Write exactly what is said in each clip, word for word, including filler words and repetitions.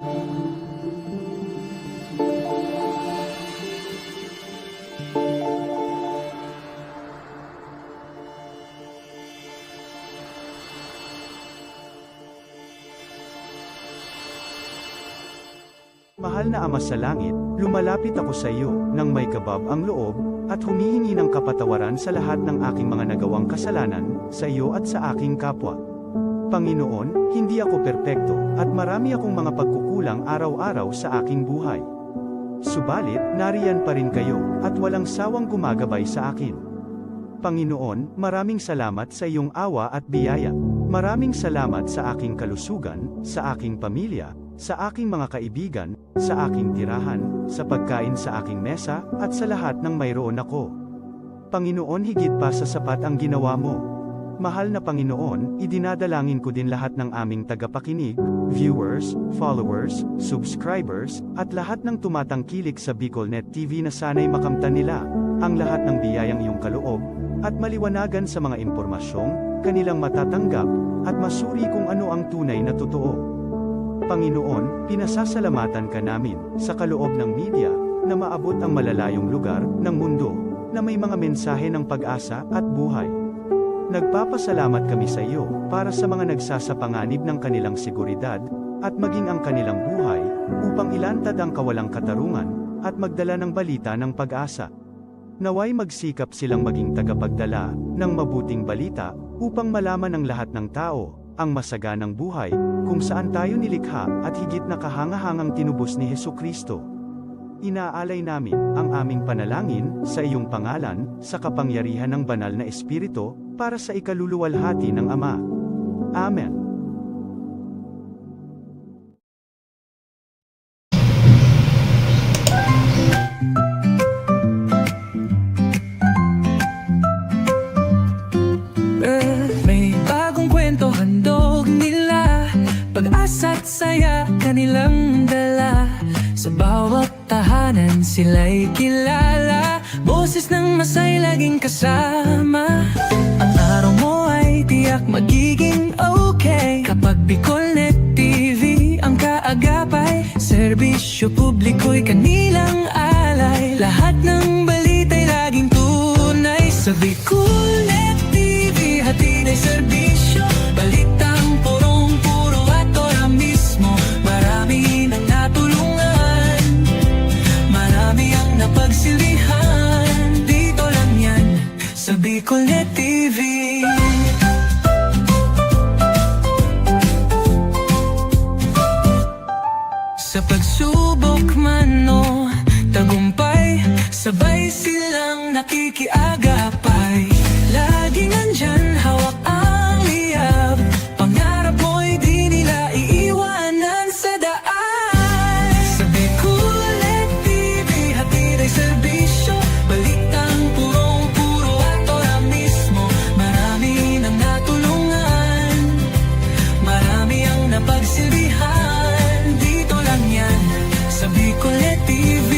Mahal na Ama sa Langit, lumalapit ako sa iyo nang may kabab ang loob, at humihingi ng kapatawaran sa lahat ng aking mga nagawang kasalanan, sa iyo at sa aking kapwa. Panginoon, hindi ako perpekto, at marami akong mga pagkukulang araw-araw sa aking buhay. Subalit, nariyan pa rin kayo, at walang sawang gumagabay sa akin. Panginoon, maraming salamat sa iyong awa at biyaya. Maraming salamat sa aking kalusugan, sa aking pamilya, sa aking mga kaibigan, sa aking tirahan, sa pagkain sa aking mesa, at sa lahat ng mayroon ako. Panginoon, higit pa sa sapat ang ginawa mo. Mahal na Panginoon, idinadalangin ko din lahat ng aming tagapakinig, viewers, followers, subscribers, at lahat ng tumatangkilik sa BicolNet T V na sana'y makamtan nila ang lahat ng biyayang iyong kaloob, at maliwanagan sa mga impormasyong kanilang matatanggap, at masuri kung ano ang tunay na totoo. Panginoon, pinasasalamatan ka namin sa kaloob ng media na maabot ang malalayong lugar ng mundo na may mga mensahe ng pag-asa at buhay. Nagpapasalamat kami sa iyo para sa mga nagsasapanganib ng kanilang seguridad at maging ang kanilang buhay upang ilantad ang kawalang katarungan at magdala ng balita ng pag-asa. Naway magsikap silang maging tagapagdala ng mabuting balita upang malaman ng lahat ng tao ang masaganang buhay kung saan tayo nilikha at higit na kahangahangang tinubos ni Jesu-Cristo. Inaalay namin ang aming panalangin sa iyong pangalan, sa kapangyarihan ng Banal na Espiritu, para sa ikaluluwalhati ng Ama. Amen. May bagong kwento handog nila, pag-asa't saya kanilang dala. Sa bawat tahanan sila'y kilala, boses ng masay laging kasama. Ang araw mo ay tiyak magiging okay kapag BicolNet T V ang kaagapay. Serbisyo publiko'y kanilang alay, lahat ng balita'y laging tunay. Sa BicolNet T V, hatid ay serbisyo, balitang purong-puro at ora mismo. Marami nang natulungan, marami ang napagsilbihan. Dito lang yan, sa BicolNet T V. Sa pagsubok man o tagumpay, sabay silang nakikiagapay. Laging nandyan, hawak ang liyab, pangarap mo'y di nila iiwanan sa daan. Sa BicolNet T V, hatid ay serbisyo, balitang purong-puro at ora mismo. Marami nang natulungan, marami ang napagsilbihan. Dito lang yan, sa BicolNet T V.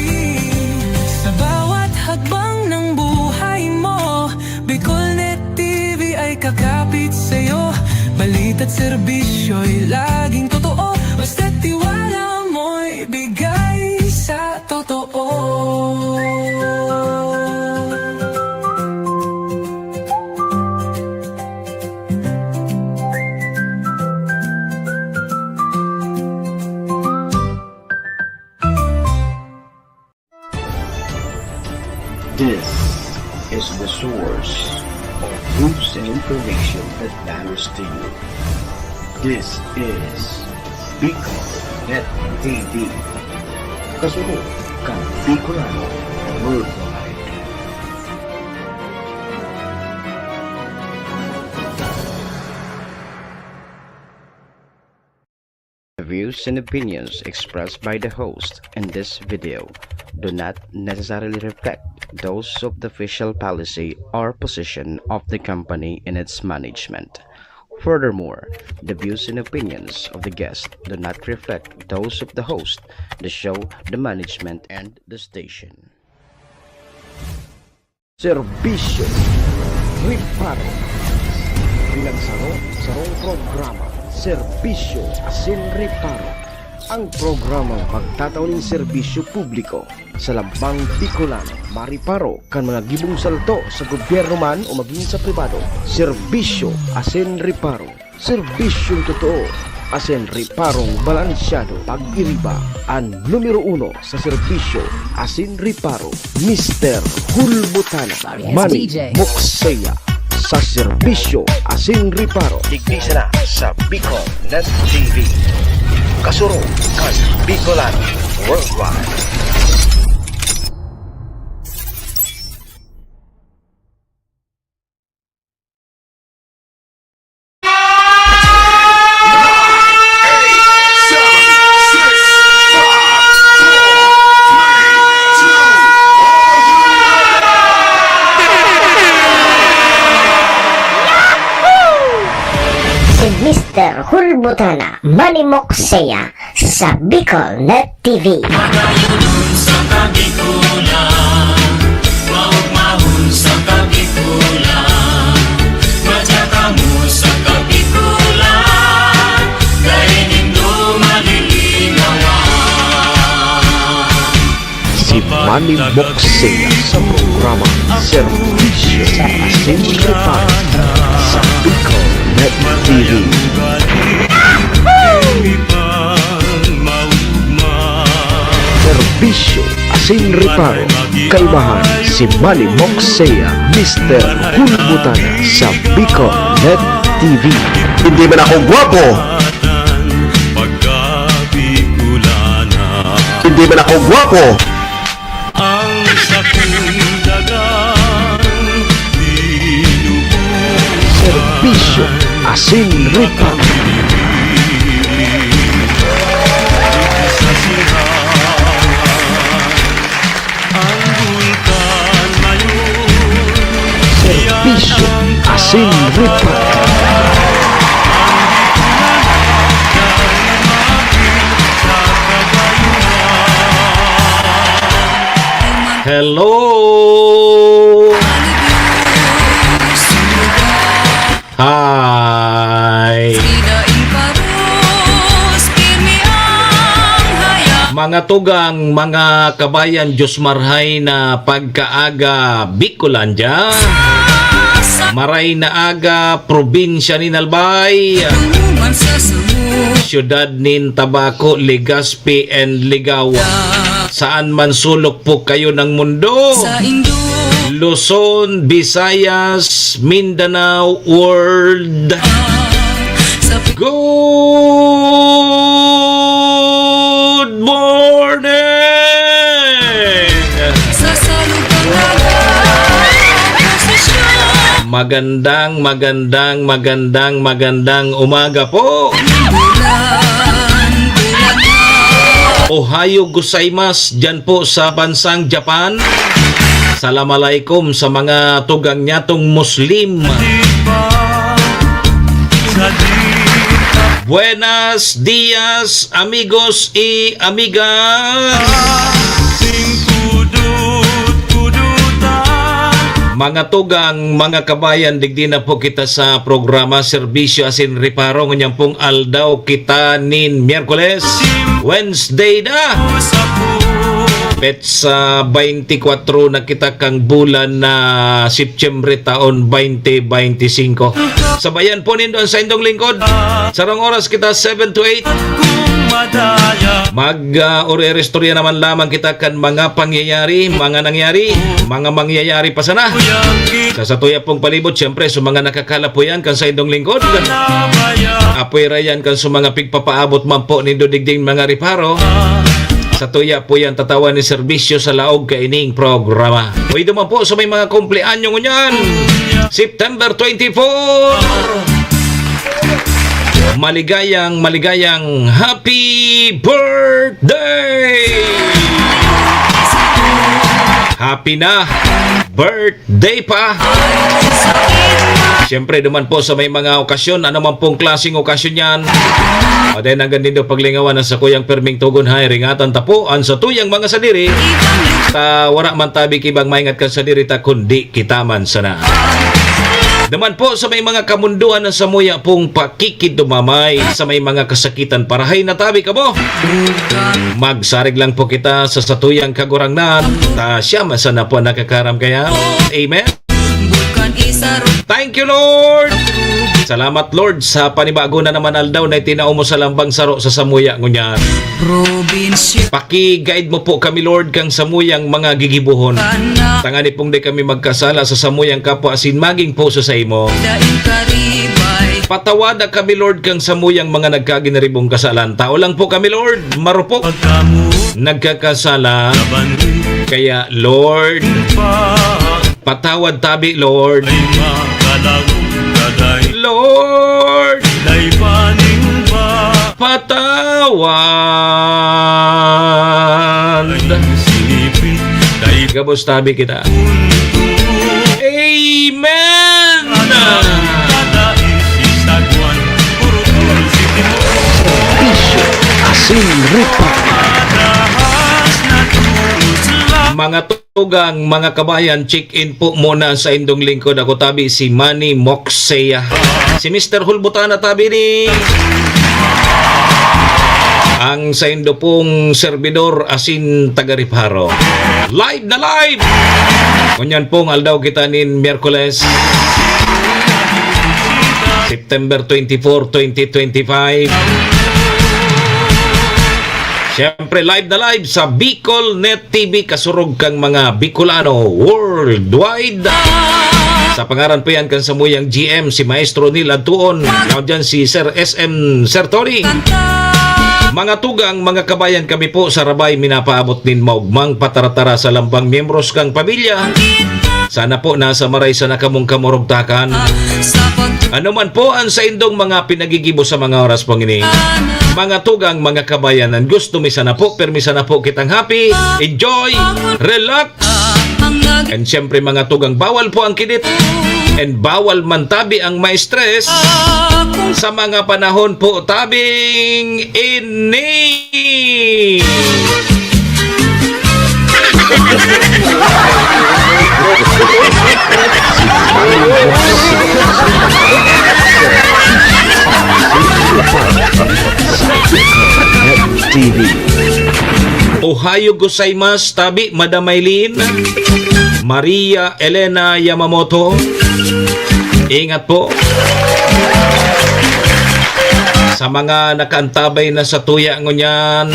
Sa bawat hakbang ng buhay mo, BicolNet T V ay kakapit sa'yo. Balita't serbisyo'y laging totoo, basta't tiwala mo'y bigay sa totoo. This is the source of news and information that matters to you. This is Bicol Net T V. Kasunod kan Bicolano Worldwide. The views and opinions expressed by the host in this video do not necessarily reflect those of the official policy or position of the company and its management. Furthermore, the views and opinions of the guest do not reflect those of the host, the show, the management, and the station. Serbisyo, reparo. Bilang saro, sarong programa, serbisyo asin reparo. Ang programang magtatao nin serbisyo publiko sa lambang Bicolano, mariparo kan mga gibong salto sa gobyerno man o magin sa pribado. Serbisyo asin reparo. Serbisyong totoo asin reparong balansyado. Pag-iriba, an numero uno sa serbisyo asin reparo, Mister Hulbutana, Manny Mokseya. Sa serbisyo asin reparo. Digdi sana sa Bicol Net T V. Kasurog kan Bicolano Worldwide. Si Mister Hulbutana, Manny Mokseya, sa Bicol Net T V. Magayunon sa Kabikulan, maugmahon sa Kabikulan, madya kamo sa Kabikulan, dai nindo malilinawan. Si Manny Mokseya sa programa Serbisyo asin Reparo sa Bicol Net T V. Serbisyo asin Reparo, kaibahan si Manny Mokseya, Mister Hulbutana sa Bicol Net T V. Hindi man ako gwapo. Hindi man ako gwapo. Ang sakong dagang binubuhay. Serbisyo asin reparo. Sa sirangan, ang bulkan mayon. Serbisyo asin reparo. Hello! Hi! Mga tugang, mga kabayan, Diyos marhay na pagkaaga, Bicolandia. Maray na aga, probinsya nin Albay. Siyudad nin Tabaco, Legazpi and Ligao. Saan man sulok po kayo ng mundo. Luzon, Visayas, Mindanao, world. Good morning! Magandang, magandang, magandang, magandang umaga po. Ohayo gozaimasu diyan po sa bansang Japan. Salam alaikum sa mga tugang nyatong Muslim. Buenas dias, amigos y amigas. Mga tugang, mga kabayan, digdi na po kita sa programa Serbisyo asin Reparo. Ngunyan pong aldaw kita nin Miyerkules, Wednesday na. Petsa twenty-four na kita kang bulan na Setyembre taon twenty twenty-five. Sabayan po nindo ang saindong lingkod. Sarong oras kita, seven to eight. Mag, ah, ori-ori istorya naman lamang kita kan mga pangyayari, mga nangyari, mga mangyayari pa sana. Sa satuya pong palibot, siyempre, sa mga nakakalapuyan kan saindong lingkod. Apoy rayan kan sa mga pigpapaabot man po nindo digding mga reparo. Satuya po yan tatawan ni serbisyo sa laog kaining programa. Pwede man po sa may mga kumpleanyo ngunyan. September twenty-four. Maligayang, maligayang happy birthday! Happy na birthday pa! Siyempre, duman po sa may mga okasyon, ano man pong klaseng okasyon yan, o dahil hanggang nindo paglingawan ang sakuyang perming tugon, hay, ringatan ta po ang satuyang mga sadiri, ta wara man tabi kibang maingat kan sadiri ta, kundi kita man sana. Naman po sa may mga kamunduan na samuya pong pakikidumamay sa may mga kasakitan, parahay na tabi kamo. Magsarig lang po kita sa satuyang Kagurangnan, ta siya man sana po nakakaram kaya. Amen. Thank you, Lord. Salamat, Lord, sa panibago na naman aldaw na itinao mo sa lambang saro sa samuya ngunyan. Paki-guide mo po kami, Lord, kang samuyang mga gigibohon. Tangani pong di kami magkasala sa samuyang kapwa asin maging puso sa imo. Patawada kami, Lord, kang samuyang mga nagkaginaribong kasalan. Tao lang po kami, Lord, marupok, nagkakasala. Kaya, Lord, patawad tabi, Lord. Lord, patawad. Gabos tabi kita. Amen. Serbisyo asin rupa. Mga tugang, mga kabayan, check-in po muna sa indong lingkod. Ako tabi si Manny Moxea. Si Mister Hulbutana tabi ni ang saindo pong servidor asin taga-Reparo. Live na live! Ngunyan pong aldaw kita nin Miyerkules, September twenty-four, twenty twenty-five. Siyempre, live na live sa Bicol Net T V, kasurog kang mga Bicolano worldwide. Sa pangaran po yan kan samuyang G M, si Maestro Neil Adtuon. Yaon dyan si Sir S M Sir Tony. Mga tugang, mga kabayan, kami po sa Rabay minapaabot nin maugmang pataratara sa lambang miyembros kang pamilya. Sana po nasa maray sana kamong kamurugtakan. Ano man po ang saindong mga pinagigibo sa mga oras pong ini, mga tugang, mga kabayan, ang gusto mi sana po, permi sana po kitang happy, enjoy, relax. And siyempre, mga tugang, bawal po ang kidit. And bawal man tabi ang ma-stress sa mga panahon po tabing ini. T V. Ohayo gozaimasu, tabi, Madam Maylin. Maria Elena Yamamoto. Ingat po. Sa mga nakaantabay na sa tuya ngunyan,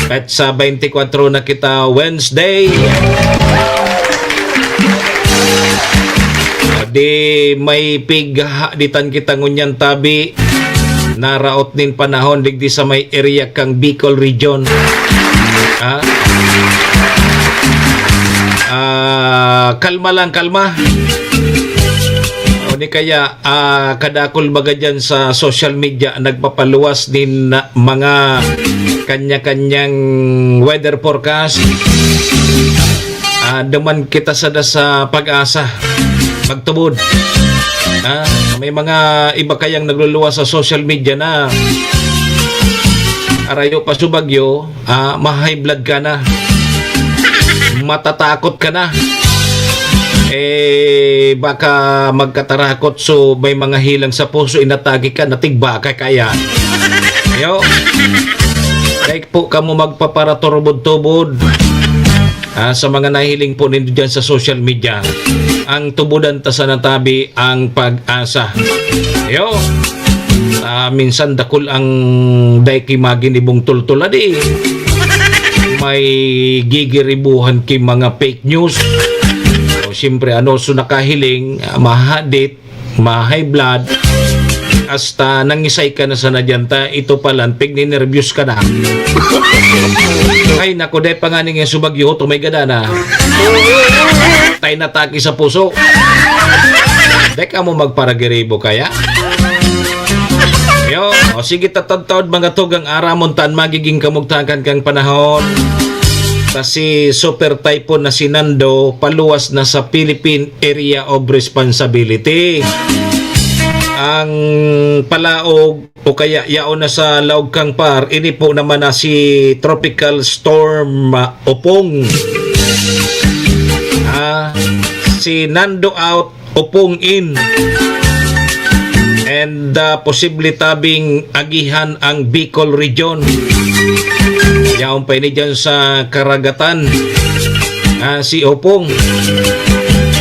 petsa twenty-four na kita, Wednesday. Di may pighahaditan kita ngunyan tabi. Naraot nin panahon digdi sa may area kang Bicol Region. Ha? Ah, kalma lang, kalma. O di kaya, ah, kadakul baga dyan sa social media, nagpapaluwas nin mga kanya-kanyang weather forecast. Ah, duman kita sada sa PAGASA. Magtubod. Ah, may mga iba kayang nagluluwas sa social media na arayo pa sa bagyo, ah, ma-high blood ka na. Matatakot ka na. Eh, baka magkatarakot, so may mga hilang sa puso, inatake ka, natigba ka kaya. Yo. Dai po kamo magpaparaturubod-tubod. Ah, sa mga nahiling po nindo dyan sa social media, ang tubudan ta sana tabi ang PAGASA. Yo. Ah, minsan dakul ang dai ki maginibong tultol, adi. May gigiribuhan ki mga fake news. O, siyempre, ano, so nakahiling, ah, mahadit, ma-high blood, hasta nangisay ka na sana diyan ta, ito pala, pigninerbyos ka na. Ay, nako, dai pa nga ning subagyo, tumay gada na. Tay nataki sa puso. Dai ka mo magparagiribo kaya? Yo, o sige, tatadtad, mga tugang, aramon tan magiging kamugtakan kang panahon. Ta si Super Typhoon na si Nando paluwas na sa Philippine Area of Responsibility. Ang palaog o kaya yaon na sa laog kang par, ini po naman na si Tropical Storm, ah, Opong. Ah, si Nando out, Opong in. And, ah, posible tabing agihan ang Bicol Region. Yaon pa ini dyan sa karagatan. Ah, si Opong.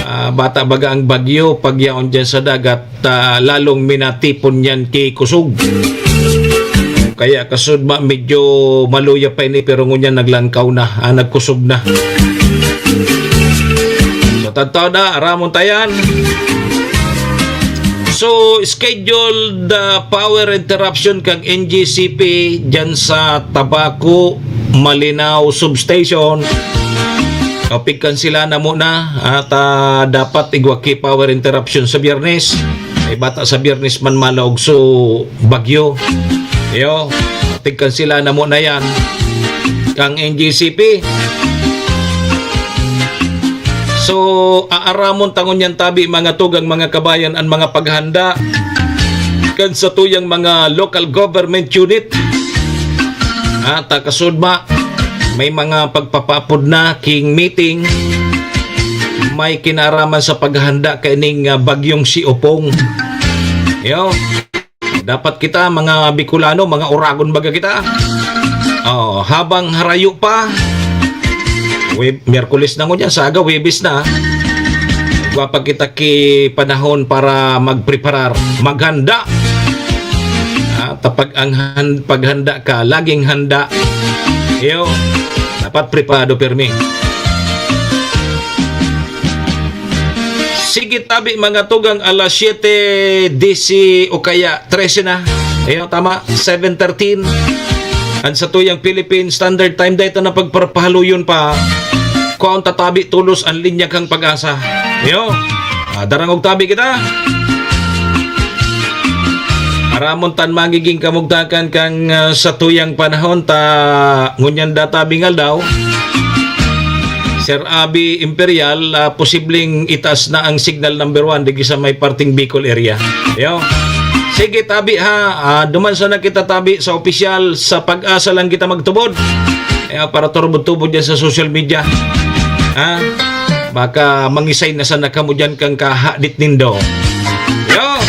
Ah, bata baga ang bagyo, pag yaon dyan sa dagat, ah, lalong minatipon yan ki kusog. Kaya kasudma, medyo maluya pa ini, pero ngunyan naglangkaw na, ah, nagkusog na. So, tantao na, aramon ta yan. So, scheduled, ah, power interruption kang N G C P dyan sa Tabaco, Malinao Substation. Kapigkansila na muna at, ah, dapat igwa ki power interruption sa Biyernes. Ay bata sa Biyernes man malaog so bagyo. Yo, tigkansila na muna yan. Kang N G C P. So, aaramon ta ngunyan tabi, mga tugang, mga kabayan, ang mga paghanda kan satuyang mga local government unit. Ah, ta kasudma, may mga pagpapaapod na king meeting, may kinaraman sa paghanda kaining, ah, bagyong si Opong. Yo, dapat kita, mga Bicolano, mga oragon baga kita. Oh, habang harayo pa, Web-, Miyerkules na ngunyan, saga, Huwebes na. Igwa pa kita ki panahon para magpreparar, maghanda. Ah, tapag ang han-, paghanda ka, laging handa. Iyo, dapat preparado pirmi. Sige tabi, mga tugang, alas siyete disi o kaya trese na. Iyo, tama, seven thirteen. An satuyang Philippine Standard Time, dahil ta na pagparpahaluyon pa. Kuhaon ta tabi tolos an linya kan Pag-asa. Iyo, ah, darangog tabi kita. Aramon tan magiging kamugtakan kan, ah, satuyang panahon ta ngunyan da tabing aldaw. Sir Abi Imperial, ah, posibleng itaas na ang signal number one digdi sa may parting Bicol area. Yo. Sige, tabi ha. Ah, duman sana kita tabi sa opisyal, sa Pag-asa lang kita magtubod. Kaya para turubod-tubod yan sa social media. Ha? Baka mangisay na sana kamo dyan kang kahadit nindo. Yo!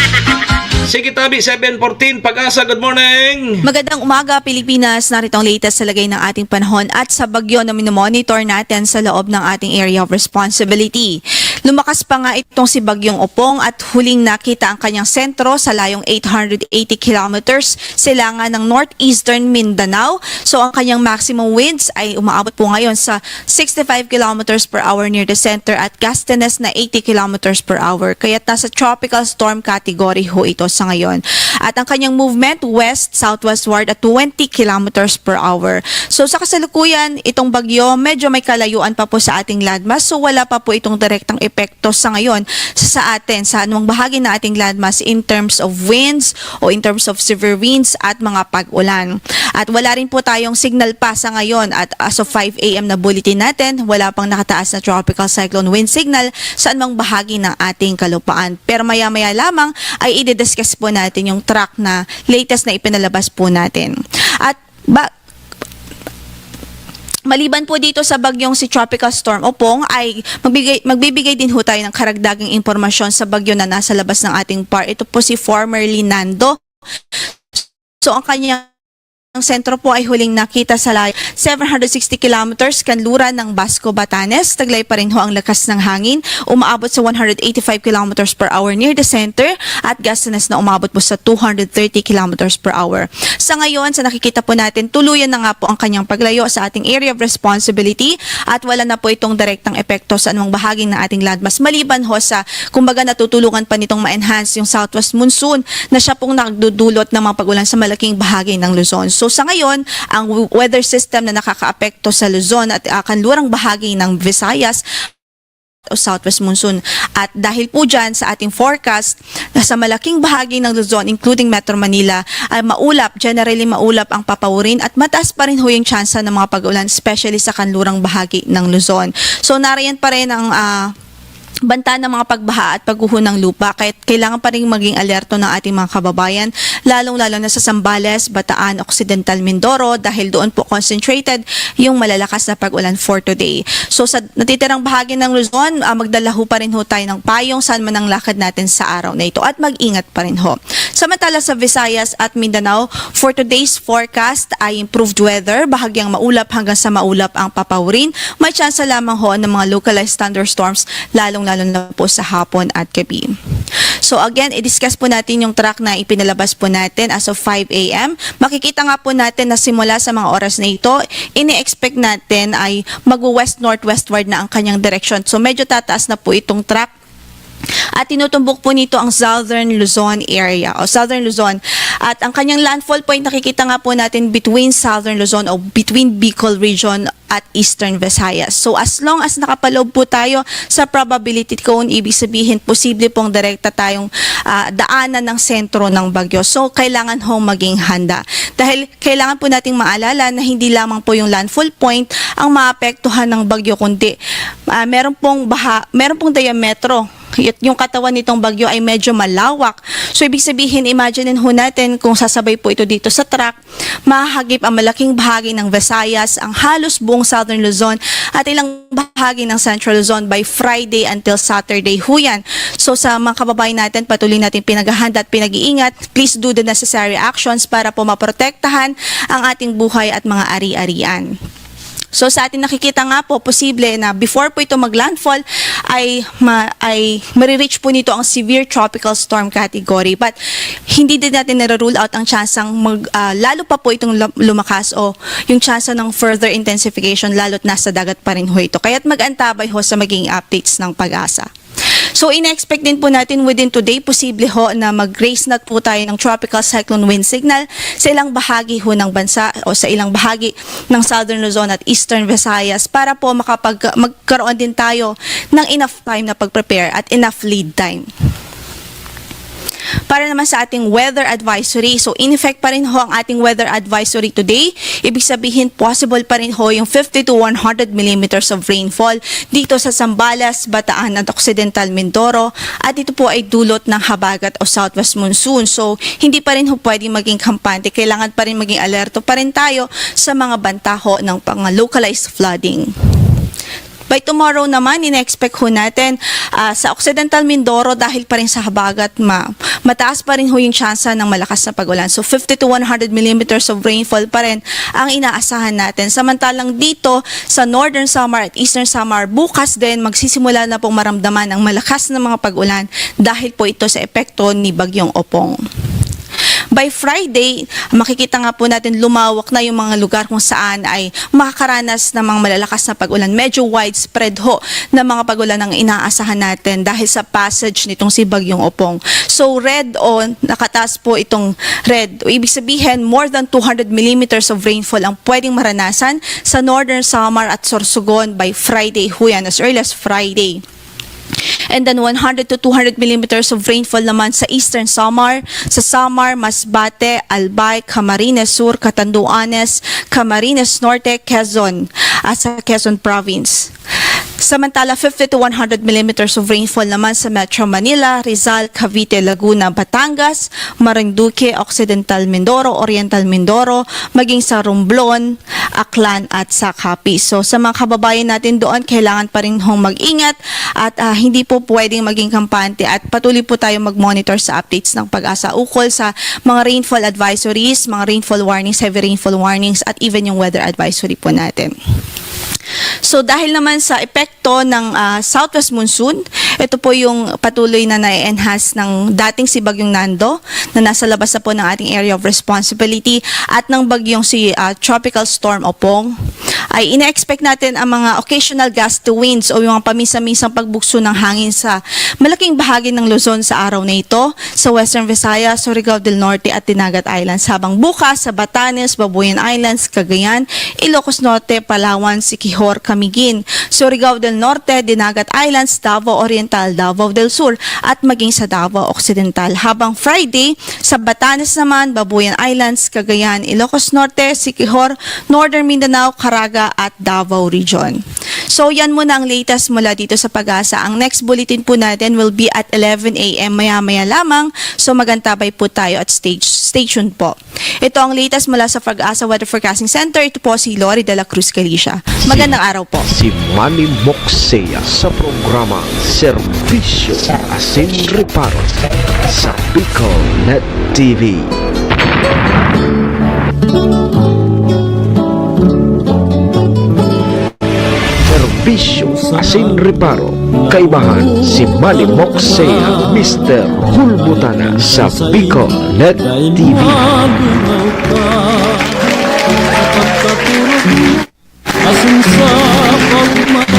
Sige tabi, seven fourteen, Pag-asa, good morning! Magandang umaga, Pilipinas. Narito ang latest sa lagay ng ating panahon at sa bagyo na minomonitor natin sa loob ng ating area of responsibility. Lumakas pa nga itong si Bagyong Opong at huling nakita ang kanyang sentro sa layong eight hundred eighty kilometers silangan ng northeastern Mindanao. So, ang kanyang maximum winds ay umaabot po ngayon sa sixty-five kilometers per hour near the center at gustiness na eighty kilometers per hour. Kaya nasa tropical storm category ho ito sa ngayon. At ang kanyang movement west-southwestward at twenty kilometers per hour. So, sa kasalukuyan, itong bagyo, medyo may kalayuan pa po sa ating landmass. So, wala pa po itong direktang epekto sa ngayon sa, sa atin, sa anumang bahagi ng ating landmass in terms of winds o in terms of severe winds at mga pag-ulan. At wala rin po tayong signal pa sa ngayon at as of five a m na bulletin natin, wala pang nakataas na tropical cyclone wind signal sa anumang bahagi ng ating kalupaan. Pero maya-maya lamang ay i-discuss po natin yung track na latest na ipinalabas po natin. At ba, maliban po dito sa bagyong si Tropical Storm Opong, ay magbigay, magbibigay din ho tayo ng karagdagang impormasyon sa bagyo na nasa labas ng ating par. Ito po si formerly Nando. So, ang kanyang sentro po ay huling nakita sa layo seven hundred sixty kilometers kanluran ng Basco, Batanes. Taglay pa rin ho ang lakas ng hangin, umaabot sa one hundred eighty-five kilometers per hour near the center at gustiness na umabot po sa two hundred thirty kilometers per hour. Sa ngayon, sa nakikita po natin, tuluyan na nga po ang kanyang paglayo sa ating area of responsibility at wala na po itong direktang epekto sa anumang bahagi ng ating landmass maliban ho sa, kumbaga, natutulungan pa nitong ma-enhance yung southwest monsoon na siya pong nagdudulot ng mga pag-ulan sa malaking bahagi ng Luzon. So, sa ngayon, ang w-, weather system na nakakaapekto sa Luzon at, ah, kanlurang bahagi ng Visayas o southwest monsoon. At dahil po dyan, sa ating forecast, na sa malaking bahagi ng Luzon, including Metro Manila, ay maulap, generally maulap ang papawirin at mataas pa rin ho yung tsansa ng mga pag-ulan, especially sa kanlurang bahagi ng Luzon. So, nariyan pa rin ang, ah, banta ng mga pagbaha at pagguho ng lupa, kaya kailangan pa rin maging alerto ng ating mga kababayan, lalong-lalo na sa Zambales, Bataan, Occidental Mindoro, dahil doon po concentrated yung malalakas na pag-ulan for today. So sa natitirang bahagi ng Luzon, ah, magdala ho pa rin ho tayo ng payong saan man ang lakad natin sa araw na ito at mag-ingat pa rin ho. Samantala sa Visayas at Mindanao, for today's forecast ay improved weather, bahagyang maulap hanggang sa maulap ang papawirin. May tsansa lamang ho ng mga localized thunderstorms, lalong-lalo na po sa hapon at gabi. So again, i-discuss po natin yung track na ipinalabas po natin as of five a.m. Makikita nga po natin na simula sa mga oras na ito, ini-expect natin ay magwe-west-northwestward na ang kanyang direksyon. So medyo tataas na po itong track at tinutumbok po nito ang Southern Luzon area o Southern Luzon. At ang kanyang landfall point, nakikita nga po natin between Southern Luzon o between Bicol Region at Eastern Visayas. So as long as nakapaloob po tayo sa probability cone, ibig sabihin posible pong direkta tayong ah, daanan ng sentro ng bagyo. So kailangan hong maging handa. Dahil kailangan po nating maalala na hindi lamang po yung landfall point ang maapektuhan ng bagyo, kundi ah, meron pong baha, meron pong diametro. Yung katawan nitong bagyo ay medyo malawak. So ibig sabihin, imagine ho natin kung sasabay po ito dito sa track, mahahagip ang malaking bahagi ng Visayas, ang halos buong Southern Luzon at ilang bahagi ng Central Luzon by Friday until Saturday ho yan. So sa mga kababayan natin, patuloy natin pinaghahanda at pinag-iingat, please do the necessary actions para po maprotektahan ang ating buhay at mga ari-arian. So sa atin nakikita nga po, posible na before po ito mag-landfall ay ma- ay marireach po nito ang severe tropical storm category. But hindi din natin nare-rule out ang tsansang mag, ah, lalo pa po itong lum- lumakas o yung tsansa ng further intensification, lalo't nasa dagat pa rin ho ito. Kaya't mag-antabay ho sa magiging updates ng PAGASA. So, ina-expect din po natin within today, posible ho na mag-raise na po tayo ng tropical cyclone wind signal sa ilang bahagi ho ng bansa o sa ilang bahagi ng Southern Luzon at Eastern Visayas para po makapag magkaroon din tayo ng enough time na pag-prepare at enough lead time. Para naman sa ating weather advisory, so in effect pa rin ho ang ating weather advisory today. Ibig sabihin, possible pa rin ho yung fifty to one hundred millimeters of rainfall dito sa Zambales, Bataan at Occidental Mindoro. At ito po ay dulot ng habagat o southwest monsoon. So hindi pa rin ho pwedeng maging kampante. Kailangan pa rin maging alerto pa rin tayo sa mga banta ho ng mga localized flooding. By tomorrow naman, ina-expect ho natin ah, sa Occidental Mindoro, dahil pa rin sa habagat, ma mataas pa rin ho yung tsansa ng malakas na pag-ulan. So fifty to one hundred millimeters of rainfall pa rin ang inaasahan natin. Samantalang dito sa Northern Samar at Eastern Samar, bukas din magsisimula na pong maramdaman ang malakas na mga pag-ulan dahil po ito sa epekto ni Bagyong Opong. By Friday, makikita nga po natin lumawak na yung mga lugar kung saan ay makakaranas ng mga malalakas na pag-ulan. Medyo widespread ho na mga pag-ulan ang inaasahan natin dahil sa passage nitong si Bagyong Opong. So red o nakataas po itong red. Ibig sabihin, more than two hundred millimeters of rainfall ang pwedeng maranasan sa Northern Samar at Sorsogon by Friday ho yan, as early as Friday. And then one hundred to two hundred millimeters of rainfall naman sa Eastern Samar, sa Samar, Masbate, Albay, Camarines Sur, Catanduanes, Camarines Norte, Quezon, at sa Quezon Province. Samantala, fifty to one hundred millimeters of rainfall naman sa Metro Manila, Rizal, Cavite, Laguna, Batangas, Marinduque, Occidental Mindoro, Oriental Mindoro, maging sa Romblon, Aklan at sa Capiz. So sa mga kababayan natin doon, kailangan pa rin hong mag-ingat at ah, hindi po pwedeng maging kampante at patuloy po tayo mag-monitor sa updates ng PAGASA ukol sa mga rainfall advisories, mga rainfall warnings, heavy rainfall warnings at even yung weather advisory po natin. So dahil naman sa epekto ng ah, southwest monsoon, ito po yung patuloy na na-enhance ng dating si Bagyong Nando na nasa labas na po ng ating area of responsibility at ng bagyong si ah, Tropical Storm Opong, ay ina-expect natin ang mga occasional gusty winds o yung mga paminsan-minsang pagbugso ng hangin sa malaking bahagi ng Luzon sa araw na ito, sa Western Visayas, Surigao del Norte at Dinagat Islands, habang bukas sa Batanes, Babuyan Islands, Cagayan, Ilocos Norte, Palawan, Siquijor, Camiguin, Surigao del Norte, Dinagat Islands, Davao Oriental, Davao del Sur at maging sa Davao Occidental, habang Friday sa Batanes naman, Babuyan Islands, Cagayan, Ilocos Norte, Siquijor, Northern Mindanao, Caraga at Davao Region. So, yan muna ang latest mula dito sa PAGASA. Ang next bulletin po natin will be at eleven a m maya-maya lamang. So, magantabay po tayo at stage, stay tuned po. Ito ang latest mula sa PAGASA Weather Forecasting Center. Ito po si Lori de la Cruz Galicia. Magandang araw po. Si Manny Moxea sa programa Serbisyo Asin Reparo sa Bicol Net T V. Serbisyo asin reparo, kaibahan si Manny Moxea, Mister Hulbutana sa Bicol Net T V.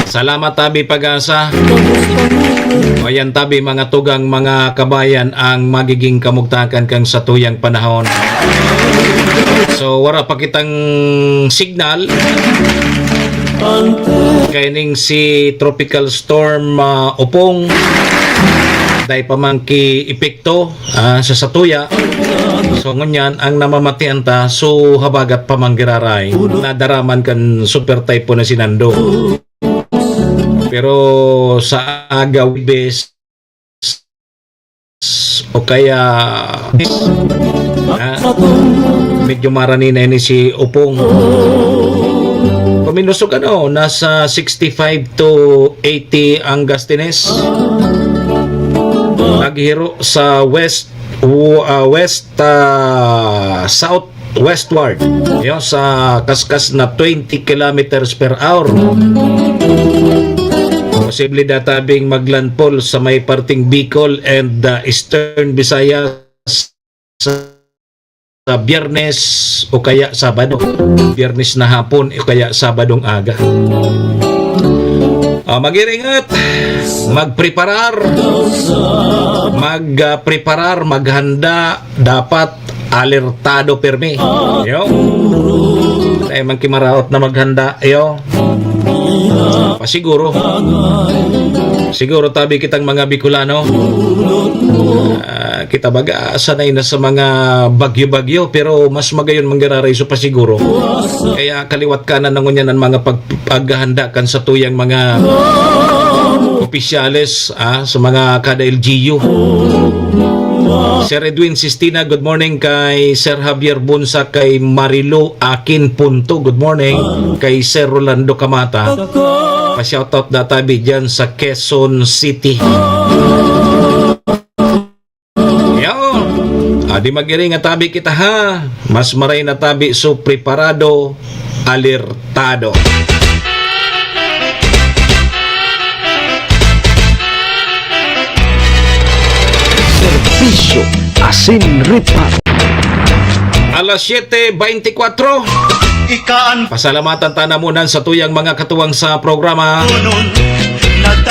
Salamat, tabi PAGASA. O yan, tabi, mga tugang, mga kabayan, ang magiging kamugtakan kan satuyang panahon. So, wara pa kitang signal. Kaining si Tropical Storm, ah, Opong, dai pa man ki epekto, ah, sa satuya. So, ngunyan, ang namamatian ta, so, habagat pa man giraray, nadaraman kan Super Typhoon na si Nando. Pero sa aga, Webes, o kaya, ah, medyo marani na ini si Opong. Kumilusog, ano, nasa sixty-five to eighty ang gustines. Naghiro sa west, w-, ah, west, ah, south westward, yo, sa kaskas na twenty kilometers per hour. Posible databing maglandfall sa may parting Bicol and, uh, Eastern Visayas sa, sa Biyernes o kaya Sabado. Biyernes na hapon o kaya Sabadong aga. Ah, mag-iringat, magpreparar, mag, ah, preparar, maghanda, dapat alertado pirmi. Yo. Dai man ki maraot na maghanda, yo. Pasiguro. Siguro tabi kitang mga Bicolano. Ah, kita baga, sanay na sa mga bagyo-bagyo, pero mas magayon manggiraray so pasiguro. Kaya kaliwat kanan na ngunyan ang mga pag-, paghahanda kan satuyang mga opisyales, ah, sa mga kada L G U. Sir Edwin Sistina, good morning kay Sir Javier Bunsa, kay Marilu Akin Punto, good morning, kay Sir Rolando Camata. Pa-shoutout da tabi dyan sa Quezon City. Yo, adi mag-iring nga tabi kita, ha. Mas maray na tabi, so preparado, alertado. Serbisyo asin reparo. Alas siyete beintikwatro. Ikaan. Pasalamatan ta na muna sa tuyang mga katuwang sa programa.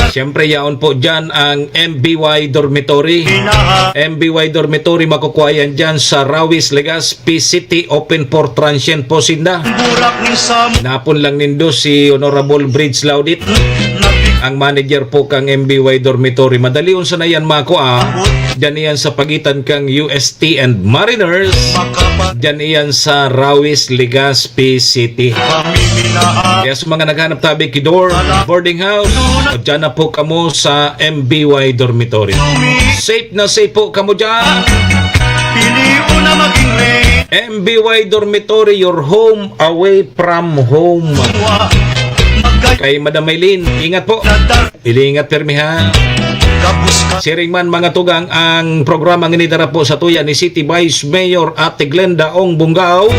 Siyempre, yaon po dyan ang M B Y Dormitory. M B Y Dormitory, makukuha yan dyan sa Rawis, Legazpi City, open for transient po sinda. Napon lang nindo si Honorable Bridge Laudit, ang manager po kang M B Y Dormitory. Madali unsa na yan makua. Diyan iyan sa pagitan kang U S T and Mariners. Diyan iyan sa Rawis, Legazpi City. Kaya sa mga naghanap tabi ki dorm, boarding house, o diyan na po kamo sa M B Y Dormitory. Safe na safe po kamo diyan. M B Y Dormitory, your home away from home. Kay Madam Maylin, ingat po. Ilingat pirmi, ha. Siring man, mga tugang, ang programa ngini dara po sa tuya ni City Vice Mayor Ate Glenda Ong Bungao,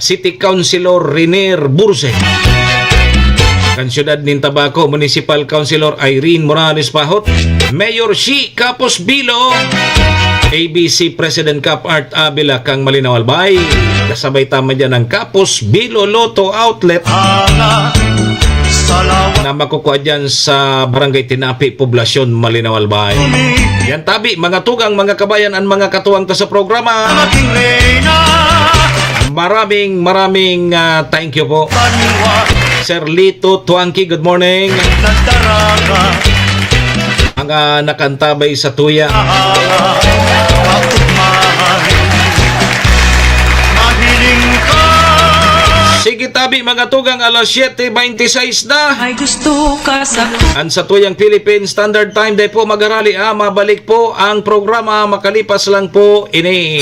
City Councilor Renier Burse, kan siyudad nin Tabaco, Municipal Councilor Irene Morales Pahot, Mayor Shi Capos Bilo, A B C President Cap Art Avila kang Malinao Albay. Kasabay ta man dyan ang Capos Bilo Lotto Outlet na makukuha dyan sa Barangay Tinapi, Poblacion, Malinao Albay. Yan tabi, mga tugang, mga kabayan, ang mga katuwang ta sa programa. Maraming, maraming, ah, thank you po. Sir Lito Tuangki, good morning. Mga nakantabay sa tuya. Sige, Tabi, mga tugang, alas siyete beintisais na. May gusto ka sa Ang satuyang Philippine Standard Time, dai po magarali, ah, mabalik po ang programa makalipas lang po ini.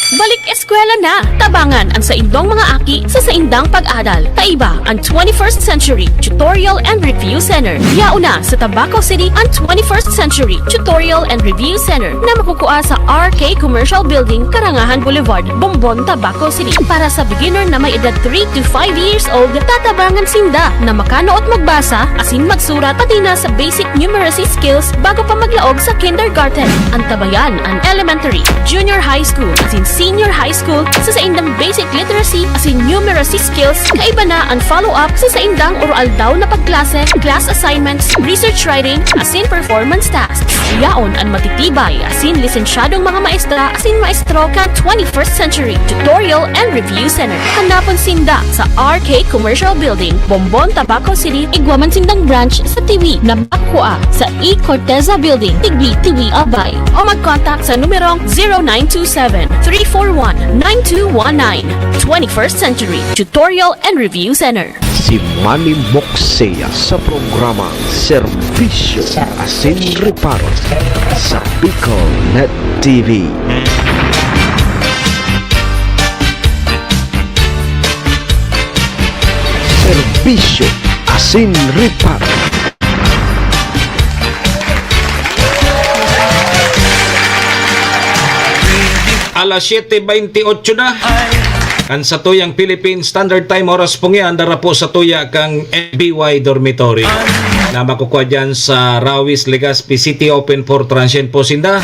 Balik eskwela na! Tabangan ang saindong mga aki sa saindang pag-adal. Kaiba ang twenty-first Century Tutorial and Review Center. Yaon na sa Tabaco City ang twenty-first Century Tutorial and Review Center na makukua sa R K Commercial Building, Karangahan Boulevard, Bombon, Tabaco City. Para sa beginner na may edad three to five years old, tatabangan sinda na makanuot magbasa asin magsurat, pati na sa basic numeracy skills bago pa maglaog sa kindergarten. Antabayan ang elementary, junior high school, asin senior high school sa saindang basic literacy asin numeracy skills. Kaiba na ang follow-up sa saindang oro-aldaw na pagklase, class assignments, research writing, asin performance tasks. Yaon an matitibay asin lisensyadong mga maestra asin maestro kan twenty-first Century Tutorial and Review Center. Hanapon sinda sa R K Commercial Building, Bombon, Tabaco City, igwa man sindang branch sa Tiwi na makukua sa E Corteza Building, Tigbi, Tiwi, Albay. O mag-contact sa numerong zero nine two seven, three four one, nine two one nine. Twenty-first Century Tutorial and Review Center. Si Manny Moxea sa programang Serbisyo asin Reparo sa Bicol Net T V. Serbisyo asin Reparo. Alas siyete beintiotso na. Kan satuyang Philippine Standard Time, oras pong yan, dara po sa tuya kang M B Y Dormitory na makukua dyan sa Rawis, Legazpi City. Open for transient po sinda.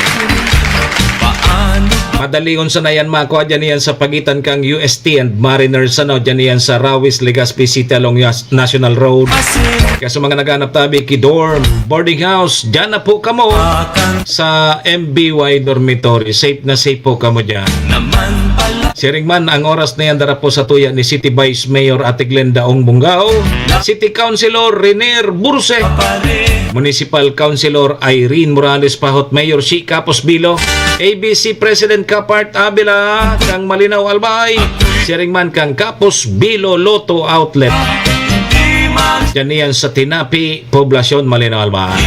Madalion sana yan makua dyan yan sa pagitan kang U S T and Mariners, ano, dyan yan sa Rawis, Legazpi City along Yas-, National Road. Kaya sa mga naghanap tabi ki dorm, boarding house, dyan na po kamo sa M B Y Dormitory. Safe na safe po kamo dyan. Siring man, ang oras na yan, dara po sa tuya ni City Vice Mayor Ate Glenda Ong Bungao, City Councilor Renier Burse, Municipal Councilor Irene Morales Pahot, Mayor si Kapos Bilo, A B C President Kapart Abela, kang Malinaw Albay, siring man kang Kapos Bilo Lotto Outlet. Diyan niyan sa Tinapi, Poblacion, Malinaw Albay.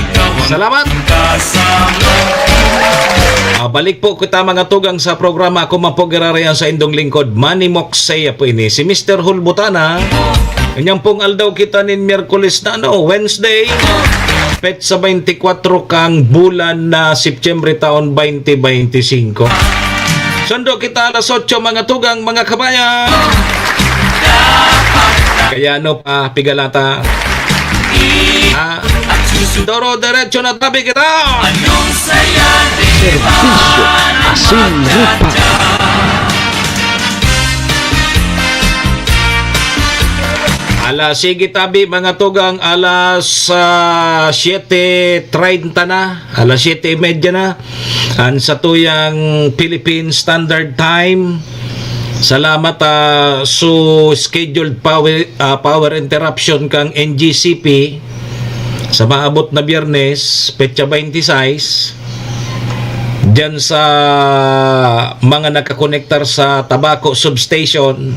Salamat! Ah, balik po kita, mga tugang, sa programa. Ako man po, girarayan sa indong lingkod, Manny Moxea po ini. Si Mister Hulbutana, kanyang pong aldaw kita nin Miyerkules na, ano, Wednesday, petsa beintikwatro kang bulan na Setyembre taon twenty twenty-five. Sundo kita alas otso, mga tugang, mga kabayan. Kaya ano pa, pigalata? Ah, doro-derecho na tabi kita. Serbisyo asin lupa. Alas, sige tabi, mga tugang, alas, ah, siyete treinta na, alas siyete y media na, an satuyang Philippine Standard Time. Salamat, ah, so scheduled power, ah, power interruption kang N G C P sa maabot na Biyernes, petsa twenty-six, diyan sa mga nakakonektar sa Tabaco Substation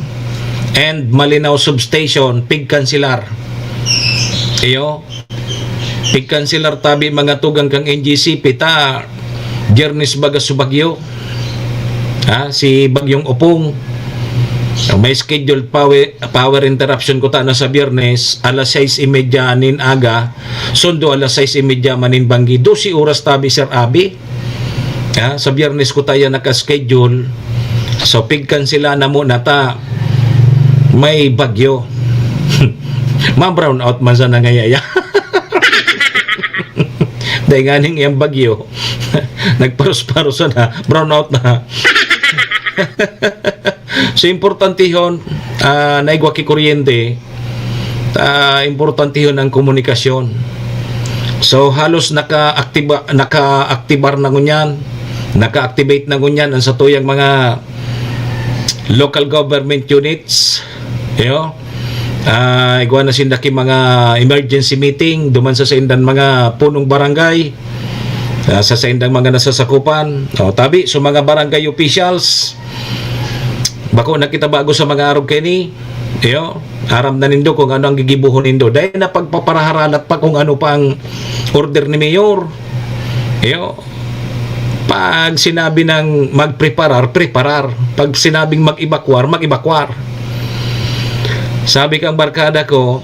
and Malinao Substation, pigkanselar. Iyo, pigkanselar tabi, mga tugang, kang N G C P ta Biyernes baga sa bagyo. Ha, si Bagyong Opong. Ang may scheduled power, power interruption ko ta na sa Biyernes, alas sais y media nin aga, sundo alas sais y media manin banggi, dose oras tabi, Sir Abi. Ha, sa Biyernes ko ta yan naka-schedule. So, pigkanselar na muna ta. May bagyo. Ma-brown out man sana ngayaya. Dahil nga ning iyang bagyo, nagparos-paros na, brown out na. So, importantehon, ah, naigwa ki kuryente, ah, importantehon ang komunikasyon. So, halos naka-activa-, naka-activar na ngunyan, naka-activate na ngunyan ang satuyang mga local government units. Iyo. Ah, igwa na sinda ki mga emergency meeting duman sa saindang mga punong barangay, ah, sa saindang mga nasasakupan. O, tabi, so mga barangay officials, bako na kita bago sa mga arog kaini. Iyo, Aram na nindo kung ano ang gigibohon nindo. Dai na pagpaparaharalat pa kung ano pa ang order ni Mayor. Iyo, pag sinabi ng magpreparar, preparar. Pag sinabing mag-evacuar, mag-evacuar. Sabi kang barkada ko,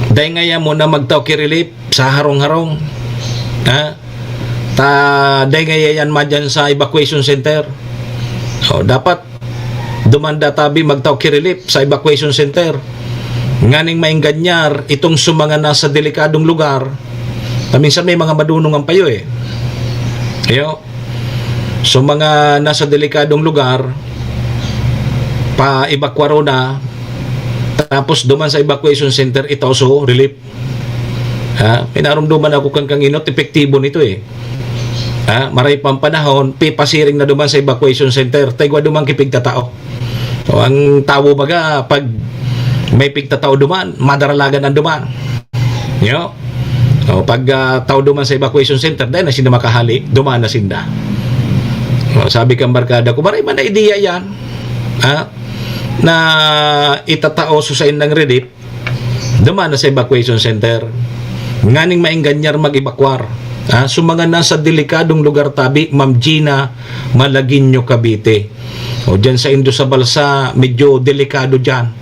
"Dai ngaya mo na magtao ki relief sa harong-harong." Ha? Ta, dai ngaya yan madyan sa evacuation center. O, dapat dumanda tabi magtao ki relief sa evacuation center. Nganing maenganyar itong sa mga nasa delikadong lugar, na minsan may mga madunong ang payo eh. Iyo. So, mga nasa delikadong lugar, pa-evacuaro na, tapos duman sa evacuation center, itao so relief. Ha? May narumduman ako kan kanginot, epektibo nito eh. Ha? Maray pang panahon, pipasiring na duman sa evacuation center, taigwa duman kipigtatao. So, ang tawo baga, pag may pigtatao duman, madaralagan ang duman. Yo? O, pag ah, tao duman sa evacuation center, dahil na sinda makahali, duman na sinda. O, sabi kang barkada ko, "Maray man na ideya yan, ha? Na itatao sa saindang relief, duman na sa evacuation center. Nganing maenganyar mag-evacuar. Ha? So, mga nasa delikadong lugar tabi, Ma'am Gina, Malagueño, Cavite. O, dyan sa Indo sa Balsa, medyo delikado dyan.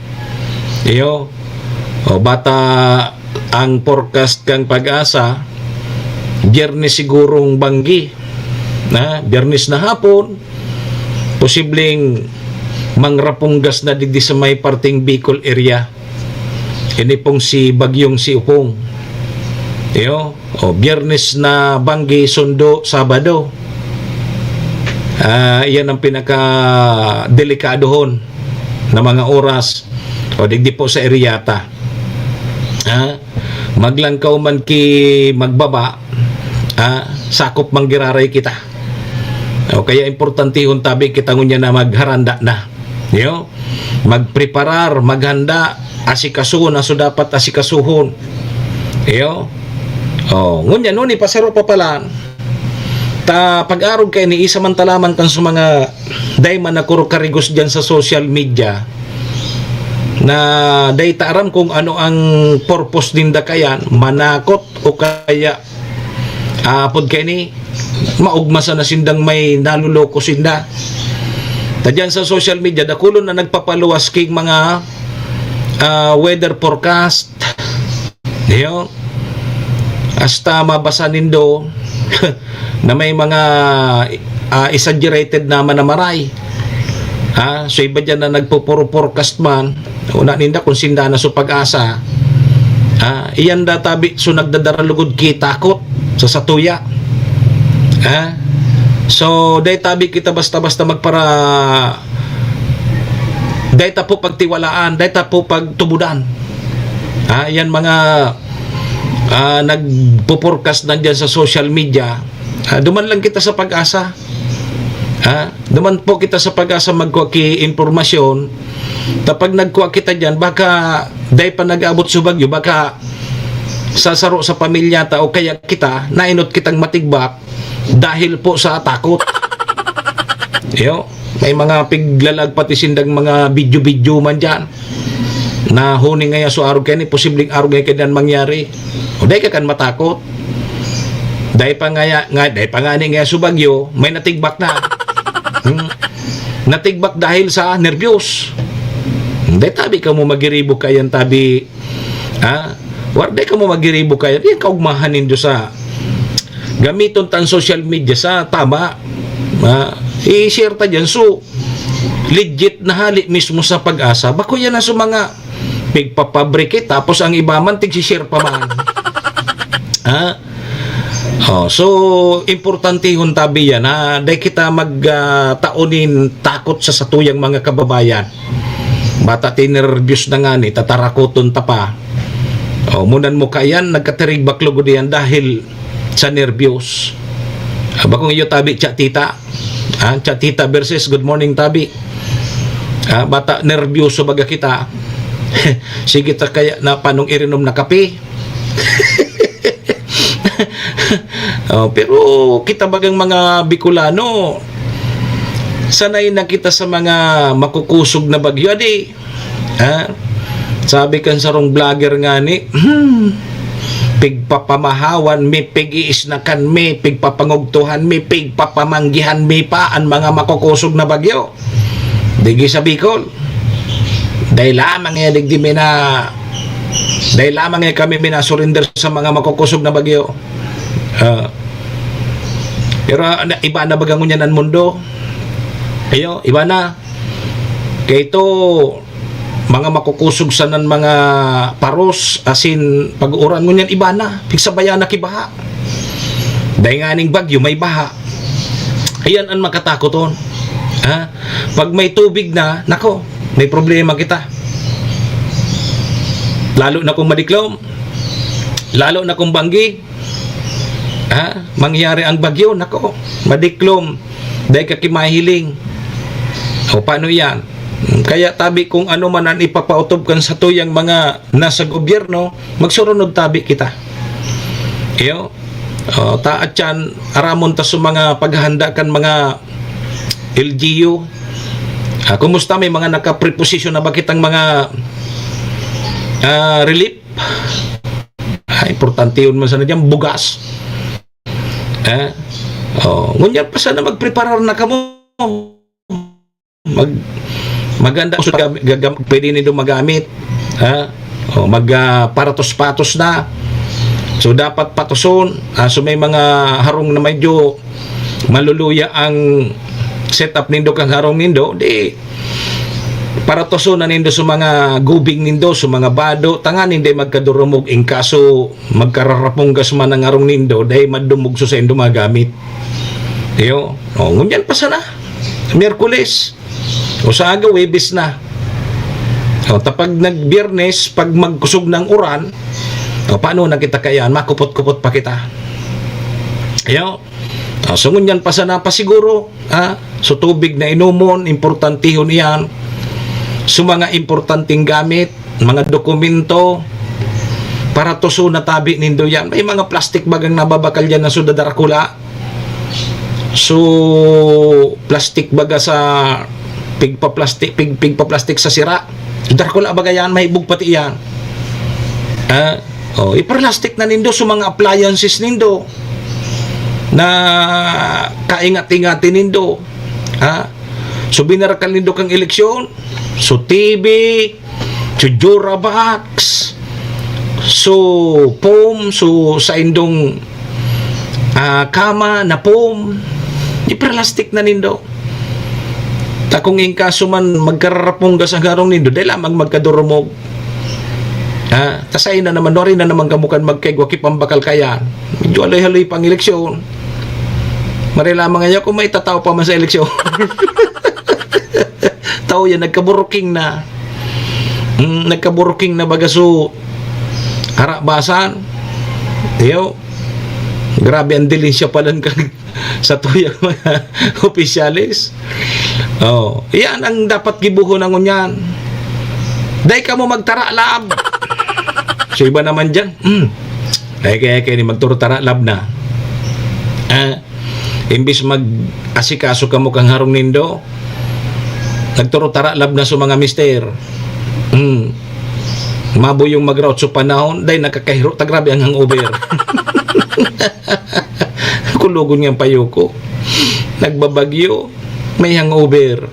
Iyo, o, bata ang forecast kang PAGASA, Biyernes sigurong banggi. Na, Biyernes na hapon, posibleng mangrapunggas na digdi sa may parteng Bicol area. Ini pong si Bagyong si Opong. Iyo, o, Biyernes na banggi, sundo, Sabado. Ah, iyan ang pinaka-delikadohon na mga oras o digdi po sa area ta. Ha? Maglangkaw man ki magbaba, ha? Sakop man giraray kita. O kaya importantehon tabi kita ngunyan na magharanda na. Yo? Magpreparar, maghanda, asikasuhon na so dapat asikasuhon. Iyo. O, ngunyan, no, ni pasaro pa pala, ta pag-arog kay ni isa man talaman kan sa mga dai man nakurukarigos diyan sa social media na dai ta aram kung ano ang purpose ninda kayan, manakot o kaya, ah, apod kay ni, maugma sana sindang may naluloko sinda. Ta diyan sa social media, dakulon na nagpapaluwas king mga, ah, weather forecast. Iyo. Hasta mabasa nindo na may mga, ah, exaggerated naman na maray. Ha? So, iba diyan na nagpo-forecast man, una ninda kung sinda na so PAGASA. Ha? Iyan da tabi, so nagdadara lugod ki takot sa satuya. Ha? So, dai tabi kita basta-basta magpara-, dai ta po pagtiwalaan, dai ta po pagtubodan. Ha? Yan mga, ah, nagpo-forecast na diyan sa social media. Ah, duman lang kita sa PAGASA. Ha? Duman po kita sa PAGASA magkua ki impormasyon. Ta pag nagkua kita diyan, baka dai pa nag-abot sa bagyo, baka sa saro sa pamilya ta o kaya kita, nainot kitang matigbak dahil po sa takot. Iyo, may mga piglalag pati sindang mga video-video man diyan. Na huni ngaya so arog kay ni, posibleng arog ngaya kay diyan mangyari. O dai ka kan matakot. Dai pa ngaya, nga, dai pa ngani ngaya so bagyo, may natigbak na. Hmm? Natigbak dahil sa nerbyos. Dai tabi kamo magiribo kayan tabi, ha? War, dai kamo magiribo kayan. Yan kaugmahan nindo sa gamiton tan social media sa tama. Ha? I-share ta diyan. So, legit na hali mismo sa PAGASA. Bako yan na sa mga pigpapabricate, tapos ang iba man, tigsi-share pa man. Ha? Oh, so, importantehon tabi yan, ha? Dai kita mag, ah, tao nin takot sa satuyang mga kababayan. Bata tinerbyos na nga ni, tatarakoton ta pa. Oh, munan mo kayan, nagkatirigbak lugod yan dahil sa nerbyos. Ah, bakong iyo tabi, Cha Tita. Ah, Cha Tita versus Good Morning Tabi. Ah, bata, nerbyuso baga kita. Sige ta kaya na panong irinom na kape. Oh, pero kita bagang mga Bicolano, sanay na kita sa mga makukusog na bagyo. Adi, ha? Sabi kan sarong vlogger ngani, hmm, pigpapamahawan mi, pig-iisnakan mi, pigpapangugtuhan mi, pigpapamanggihan mi pa an mga makukusog na bagyo. Digdi sa Bicol. Dai lamang ya digdi mi na, dai lamang ya kami minasurinder sa mga makukusog na bagyo. Ah. Pero, ah, na, iba na baga ngunyan an mundo. Ayo, iba na. Kaya ito, mga makukusog sanan mga paros, asin pag-uuran ngunyan iba na, pigsabayan na ki baha. Dai nganing bagyo, may baha. Ayan an makatakoton. Ha? Pag may tubig na, nako, may problema kita. Lalo na kung madiklom, lalo na kung banggi, ha? Mangyari ang bagyo, nako, madiklom, dai ka ki mahiling. O, paano yan? Kaya tabi kung ano man an ipapaotob kan satuyang mga nasa gobyerno, magsurunod tabi kita. Iyo, o, ta atyan, aramon ta sa mga paghahanda kan mga L G U. Ah, kumusta? May mga nakapreposisyon na ba kitang mga, ah, relief? Ah, importantehon man sana dyan, bugas. Eh? Oh, ngunyan pa sana magpreparar na kamo. Mag-, maganda, gagam-, pwede nindo magamit. Ha? Oh, mag, ah, paratos-patos na. So, dapat patoson. Ah, so, may mga harong na medyo maluluya ang setup nindo kan harong nindo, di paratoson na nindo sa mga gubing nindo, sa mga bado, tanganing dai magkadurumog in kaso magkararapunggas man ang harong nindo, dai madumog sa saindo magamit. Iyo. O, ngunyan pa sana. Miyerkules. O sa aga, Huwebes na. O, ta pag nag-Biyernes, pag magkusog ng uran, o, paano na kita kaiyan? Makupot-kupot pa kita. Iyo. O, so ngunyan pa sana, pasiguro, ha? So tubig na inomon, importantehon iyan. So mga importanteng gamit, mga dokumento, paratoson na tabi nindo yan. May mga plastic bagang nababakal yan na so dadarakula. So, plastic baga sa pigpa-plastic, pig-, pigpa-plastic sa sira. Dadarakula baga yan, mahibog pati yan. Ha? O, iplastic na nindo sa mga appliances nindo na kaingat-ingati nindo. Ha? So, binarakal nindo kang eleksyon, so T V, so Durabox, so foam, so saindong, ah, kama na foam, iplastic na nindo. Ta kung in kaso man magkararapunggas ang harong nindo, dai lamang magkadurumog. Ha? Ta saen na naman, nuari na naman kamo kan magkaigwa ki pambakal kaiyan. Medyo haloy-haloy pang eleksyon. Maray lamang ngaya kung may tatao pa man sa eleksyon. Tao yan, nagkaburuking na. Mm, nagkaburuking na baga so, harabasan. Iyo. Grabe ang dilinsya palan kag satuyang mga opisyales. Oh, iyan ang dapat gibohon na ngunyan. Dai kamo magtaralab. So, iba naman dyan. Mm. Ay, kaya, kaya ni magturo taralab na. Ah, imbis mag-asikaso kamo kang harong nindo, nagturo taralab na sa mga mister. Mm. Mabuyong mag-route sa panahon, dai nakakahiro, ta grabe ang hangover. Kulogon nga payo ko. Nagbabagyo, may hangover.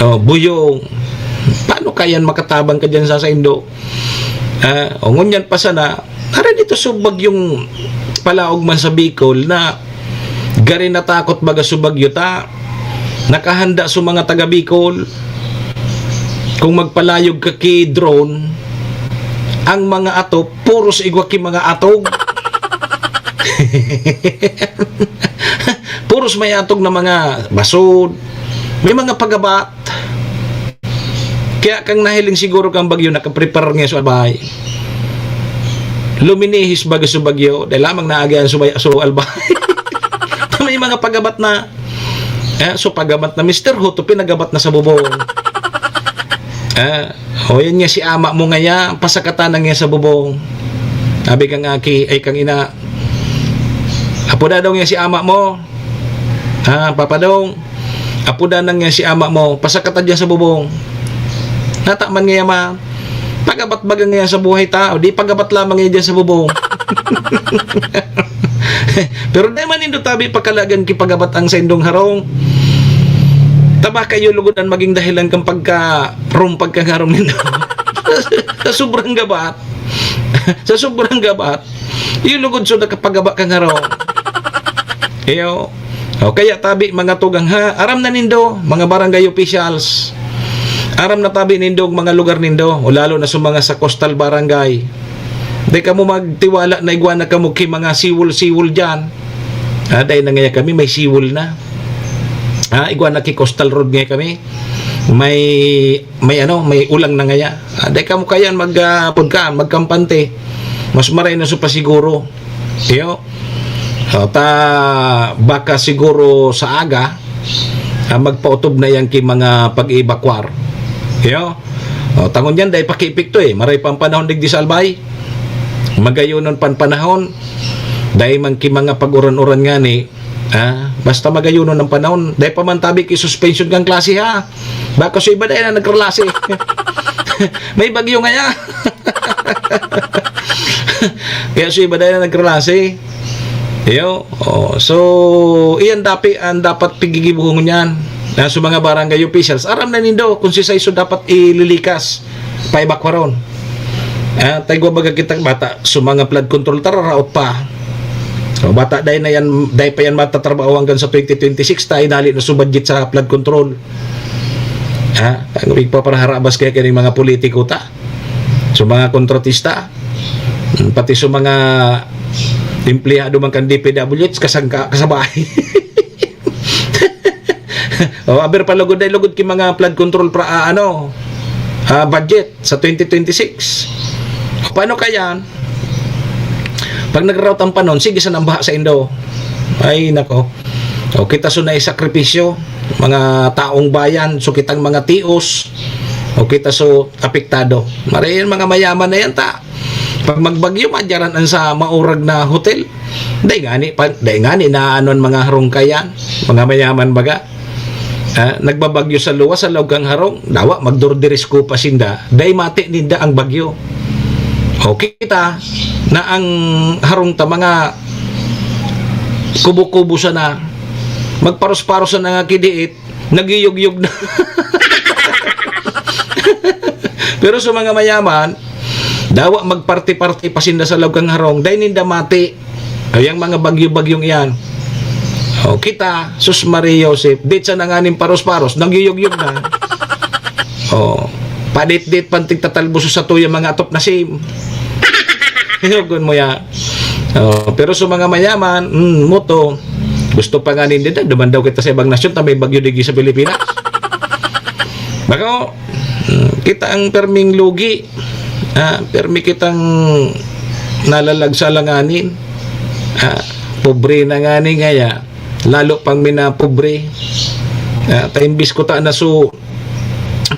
Oh, buyong. Paano kayan makatabang ka dyan sa saindo? Ah, o ngunyan pa sana, aray dito sa bagyong palaog man sa Bicol na gari natakot baga sa bagyo ta, nakahanda sa mga taga Bicol. Kung magpalayog ka ki drone, ang mga atop, puros igwa ki mga atog. Puros may atog na mga basod, may mga pagabat. Kaya kang nahiling siguro kang bagyo, nakaprepare nga sa albay. Luminihis baga sa bagyo, dahil lamang naagihan sa bay-, sa albay. May mga pagabat na. Eh, so pagabat na, Mister Hot, pinagabat na sa bubong. Eh, o yan nga si ama mo ngaya, pasakatan na nga sa bubong. Sabi kang aki, ay kang ina, apo daw nga si ama mo. Ha, Papa Dong, apo danang nga si ama mo, pasakatan dyan sa bubong. Nataman nga ama, Pagabat baga ngayon sa buhay tao, di pagabat lamang ngayon dyan sa bubong. Pero dai man nindo tabi pakalagan kipagabat ang saindong harong. Taba kayo lugod ang maging dahilan kang pagka-, rumpag kang harong nindo. Sa sobrang gabat. Sa sobrang gabat. Iyo lugod so nakapagaba kang harong. Iyo. O kaya tabi, mga tugang ha, aram na nindo, mga barangay officials. Aram na tabi nindo ang mga lugar nindo, o lalo na sa mga sa coastal barangay. Di kamo magtiwala na igwa na kamo ki mga siwol-siwol dyan. Ah, dahil na ngaya kami, may siwol na. Ah, igwa na ki coastal road ngaya kami. May, may ano, may ulang na ngaya. Ah, dahil kamo kayan mag, ah, pagkaan, magkampante. Mas maray na so pasiguro. Iyo. O, ta, baka siguro sa aga, ah, magpautob na yan ki mga pag-evacuar. Iyo. O, tangon yan, dahil pakiepekto eh. Maray pang panahon digdi sa Albay. Magayonon pan panahon. Dahil man ki mga pag-uran-uran nga ni, ah, basta magayonon ang panahon. Dahil pa man tabi ki suspension kang klase ha. Baka so iba dahil na nagkalase. May bagyo ngaya. Kaya so iba dahil na nagkalase. Iyo. Oh, so, iyan dapi ang dapat pigigibuhon niyan. Na sa mga barangay officials, aram na nindo kung si Saiso dapat ililikas, paibakwaron. Ah, tayo baga kita bata, sa mga flood control, tararaot pa. So, bata, dahil na yan, dahil pa yan matatrabaho hanggang sa twenty twenty-six, tayo dali na sa budget sa flood control. Ha? Ang ipaparaharabas kaya kini mga politiko ta. So, mga kontratista, pati sa mga empleyado man kan D P W H, kasangka, kasabay. O, aber pa lugod na lugod ki mga flood control pra-, ah, ano, ah, budget sa twenty twenty-six. Paano kaya? Pag nagrarawt ang panon, sige sa nambaha sa indo. Ay, nako. O, kita so naisakripisyo, mga taong bayan, so kitang mga tios, o kita so apektado. Marayon mga mayaman na yan ta. Pag magbagyo, madyaran ang sa maurag na hotel. Dai ngani pa, dai ngani na ano ang mga harong kayan, mga mayaman baga. Ah, nagbabagyo sa luwas, sa laog kan harong, dawa magdordiriskupa sinda, dai mati ninda ang bagyo. O kita na ang harong ta mga kubo-kubo sana, magparos-paros sana nga kidiit, nagyuyog-yog na. Pero sa mga mayaman, dawa magparte-parte pa sinda sa laog kan harong, dai ninda mati. Ay, ang mga bagyo-bagyong iyan. O, kita, sus Maria Joseph, dit sa nanganing paros-paros, nagyuyog-yog na. O, padit-dit pan tigtatalbos sa tuya mga atop na sim. Yugon mo ya. O, pero sa mga mayaman, mm, moto, gusto pa nga ninda, duman daw kita sa ibang nasyon, ta may bagyo digi sa Pilipinas. Bako, mm, kita ang perming lugi. Ah, permi kitang nalalagsa alanganin. Ah, pobre na ngani ngaya, lalo pang minapobre. Ah, ta imbis ko ta na su-,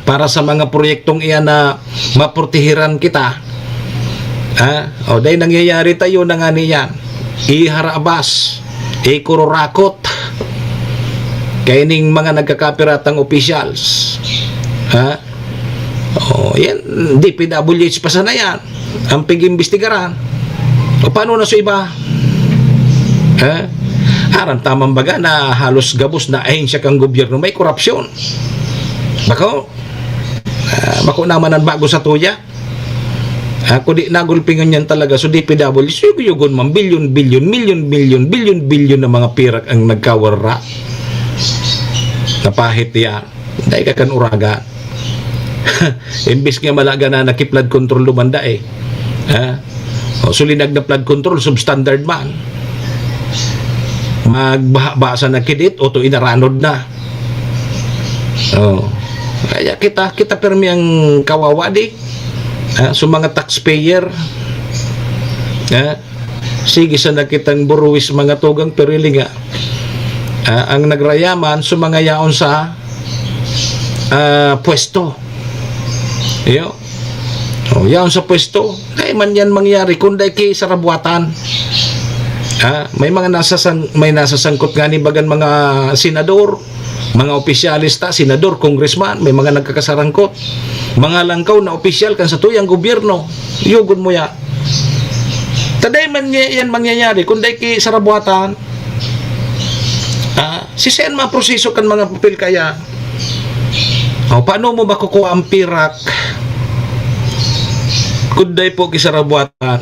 para sa mga proyektong iyan na maprotehiran kita. Ah, o dahil nangyayari tayo na ngani yan. Iharabas, ikururakot. Kaining mga nagkakapiratang officials. Ha? O, yan, D P W H pa sana yan. Ang pig-imbestigaran. O, paano na sa iba? Ha? Aram tamang baga na halos gabos na ahensya kang gobyerno may korupsyon. Bako, ah, bako naman ang bago sa tuya. Ako di nagulpingan yan talaga. So, D P W, suyog-yugon man, bilyon-bilyon, milyon-milyon, bilyon-bilyon na mga pirak ang nagkawarra. Napahit yan. Dahil ka kan uraga. Imbis nga malaga na naki-flood control lumanda eh. Ha? O, sulinag na flood control, substandard man. Magbaha-baha sa nakidit, o to inaranod na. Oh. Kaya kita, kita permi ang kawawa di. Ah, so mga taxpayer. Ah, sige sana kitang buruwis mga tugang, pero ili nga. Ah, ang nagrayaman, so mga yaon sa, ah, pwesto. Iyo. Oh, yaon sa pwesto. Dai man yan mangyari, kung dai ki sarabuatan. Ah, may mga nasasang-, may nasasangkot nga ni bagan mga senador. Mga opisyales ta, senador, congressman, may mga nagkakasarangkot. Mga langkaw na opisyal kan satuyang gobyerno. Yugon mo ya. Taday man niya yan mangyayari, kung dai ki sarabuatan, ah, si saan maproseso kan mga papel kaya? O, paano mo makukuha ang pirak? Kung dai po ki sarabuatan.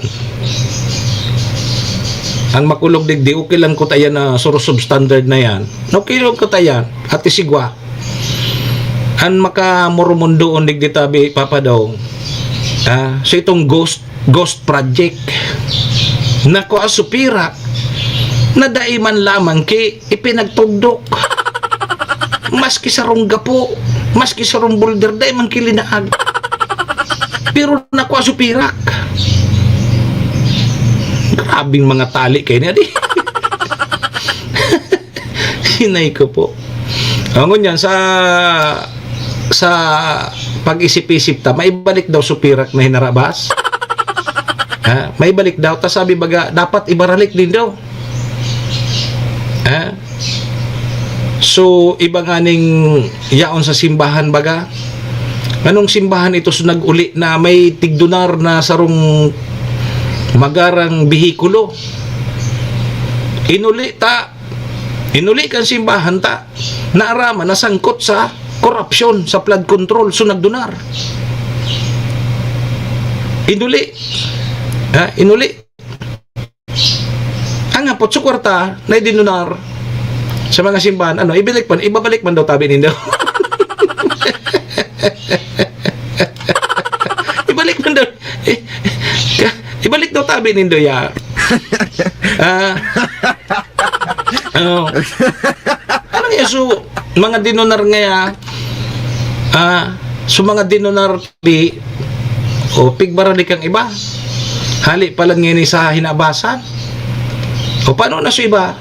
Ang makulog digdi, okay lang ko tayan na suro substandard na yan. Okay lang ko tayan. At isigwa. An makamoromondoon digdi tabi, Papa Dong. Ah, so itong ghost, ghost project. Nako, asupira. Na dai man lamang ki ipinagtugdok. Maski sarong gapo, maski sarong boulder, dai man ki linaag. Pero nako, asupira. Grabing mga tali kayo na di. Hinay ko po. Ang ngunyan, sa, sa pag-isip-isip ta, maibalik daw supirak na hinarabas. Ha? Maibalik daw. Ta sabi baga, dapat ibaralik din daw. Ha? So, iba nga ning yaon sa simbahan baga. Anong simbahan ito? So, nag-uli na may tigdunar na sarong magarang behikulo. Inuli ta, inuli kan simbahan ta, naaraman, nasangkot sa korupsyon, sa flood control, so nagdunar. Inuli. Ha? Inuli. Ang hapot, so kwarta, na idinunar sa mga simbahan, ano, ibalik man, ibabalik man daw tabi nindo. Ibalik man daw. Eh, ka-, ibalik daw tabi nindo, ya. Ah. Ano? Ano niya, so, mga dinunar ngaya, ah, so, mga dinunar di, o, pigbarali kang iba. Hali pa lang ngini sa hinabasan. O, paano na so iba?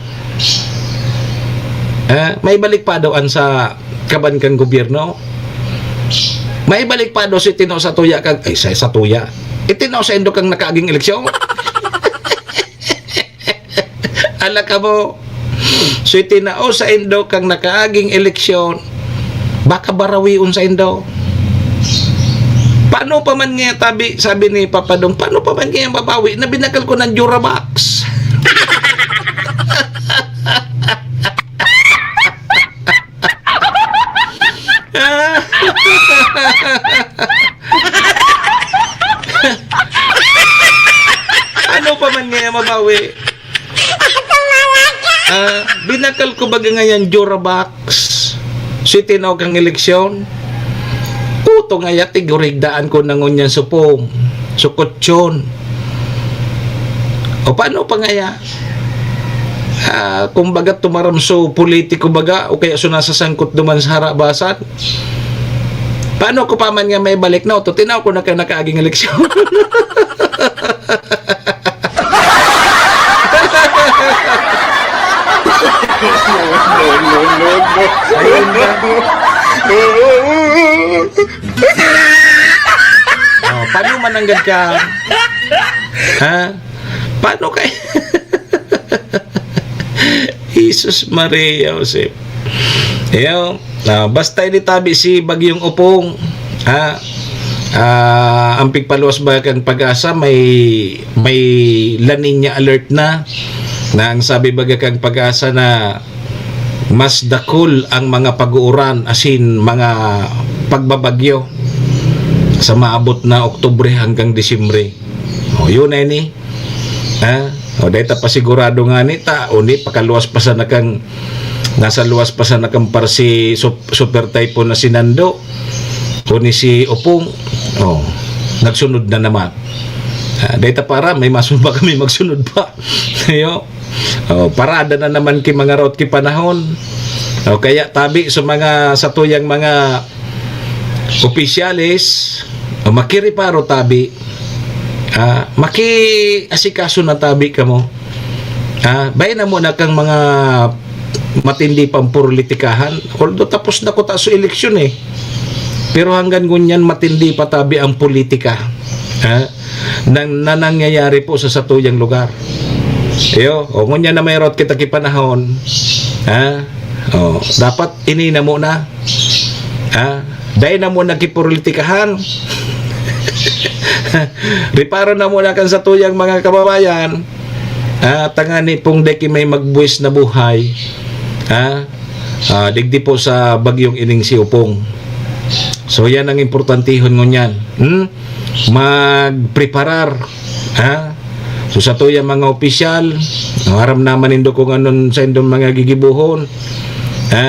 Eh, maibalik pa daw an sa kaban kan gobyerno. Maibalik pa daw si tino sa tuya kag, ay, sa, sa tuya. Itino sa indo kang nakaaging eleksyon. Ala ka mo. So, itinao sa indo kang nakaaging eleksyon, baka barawion sa indo. Paano pa man nga tabi, sabi ni Papa Dong, paano pa man nga mabawi na binakal ko ng Durabox? Ano pa man nga mabawi? Ah, binakal ko baga ngayan, Durabox. Si tinawag ang eleksyon. Puto nga ya, tigurigdaan ko na ngunyan supong. Sukutyon. O paano pa nga ya? Ah, kung baga tumaram so politiko baga, o kaya so nasasangkot duman sa harabasan. Paano ko pa man nga maibalik na? Oto, tinaw ko na kayo nakaaging eleksyon. Ayun na. Oh, paano mananggad ka? Ha? Paano kay Jesus, Maria, Jose. Iyo, ah, basta ini tabi si Bagyong Opong, ha? Ah, ang pigpaluwas ba kan Pag-asa, may, may La Niña alert na, na ang sabi baga kan Pag-asa na mas dakul ang mga pag-uuran, asin mga pagbabagyo sa maabot na Oktubre hanggang Disyembre. O, yun na ini. Ha? O, dahil ta pasigurado nga ni ta, o ni, pakaluwas pa sana kang, nasa luwas pa sana kang par si sup-, super typhoon na si Nando, o ni si Opong. O, nagsunod na naman. Ah, dahil ta para, may masun pa kami magsunod pa. Ayo. O, parada na naman ki mga rout ki panahon. O, kaya tabi sa mga, sa tuyang mga opisyales, o, makiriparo tabi, ah, makiasikaso na tabi kamo. Ah, bay na muna kang mga matindi pang politikahan. Although tapos na ko ta sa eleksyon eh. Pero hanggang ngunyan matindi pa tabi ang politika. Ha? Nang, na nangyayari po sa satuyang lugar. Iyo, o ngunyan na may rout kita ki panahon. Ha? Oh, dapat ini na muna. Ha? Dai na muna kipolitikahan. Reparo na muna kan satuyang mga kababayan. Ha? Tangani pong dai ki may magbuwis na buhay. Ha? Ah, digdi po sa bagyong ining si Opong. So, yan ang importantehon ngunyan. Hmm? Magpreparar. Ha? So, satuyang mga opisyal, aram naman nindo kung anon sa indong mga gigibohon. Ha?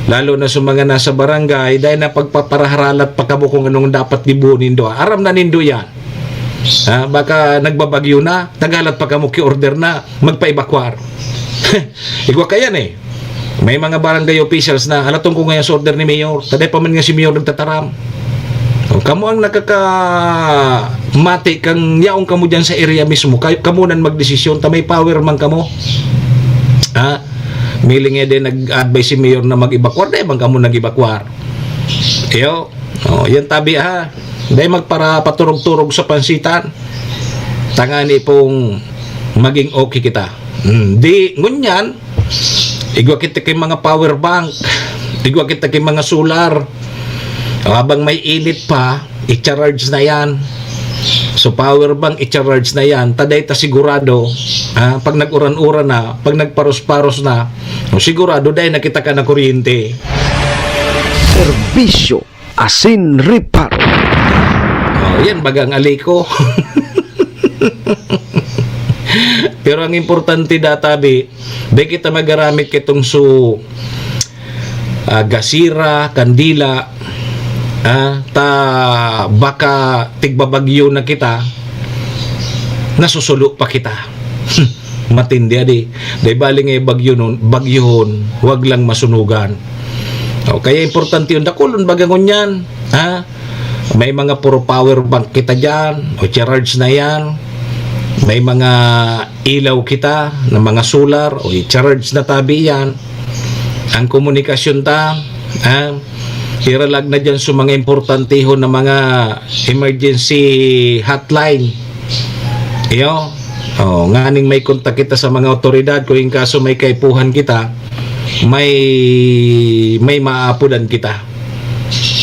Lalo na sa mga nasa barangay, dai na pagpaparaharalat pa kamo kung anong dapat gibohon nindo. Aram na nindo yan. Ha? Baka nagbabagyo na, naghalat pa kamo ki-order na, magpa-evacuar. Igwa kayan eh. May mga barangay officials na, "Halaton ko ngayon sa order ni Mayor, ta dai pa man nga si Mayor nagtataram." O, kamo ang nakakamati kang yaon kamo dyan sa area mismo. Kay-, kamo nan magdesisyon, ta may power man kamo. Ha? Miling nga din nag-advise si Mayor na mag-evacuar, dai man kamo nag-evacuar. Iyo, oh, yan tabi ha. Dai magparapaturog-turog sa pansitan. Tangani pong maging okay kita. Hmm, di, ngunyan, igwa kita ki mga power bank, igwa kita ki mga solar. Habang may init pa, i-charge na yan. So, power bank, i-charge na yan. Ta dai ta sigurado, ha, pag nag-uran-uran na, pag nagparos-paros na, o sigurado, dai na kita ka na kuryente. Serbisyo asin reparo. Oh, yan bagang aliko. Pero ang importante databi, di kita magaramit kitong su ah, gasira, kandila, ah, ta baka tigbabagyo na kita, nasusulo pa kita. Matindi adi. Dai bali nga bagyo nun, bagyohon, wag lang masunugan. O, kaya importante yun. Dakulon baga ngunyan, ha? May mga puro power bank kita dyan, o charge na yan. May mga ilaw kita na mga solar, o i-charge na tabi yan. Ang komunikasyon ta, ha? Iralag na dyan sa mga importantehon na mga emergency hotline. Iyo, oh, nganing may kontak kita sa mga otoridad, kung in kaso may kaipuhan kita, may, may maapodan kita.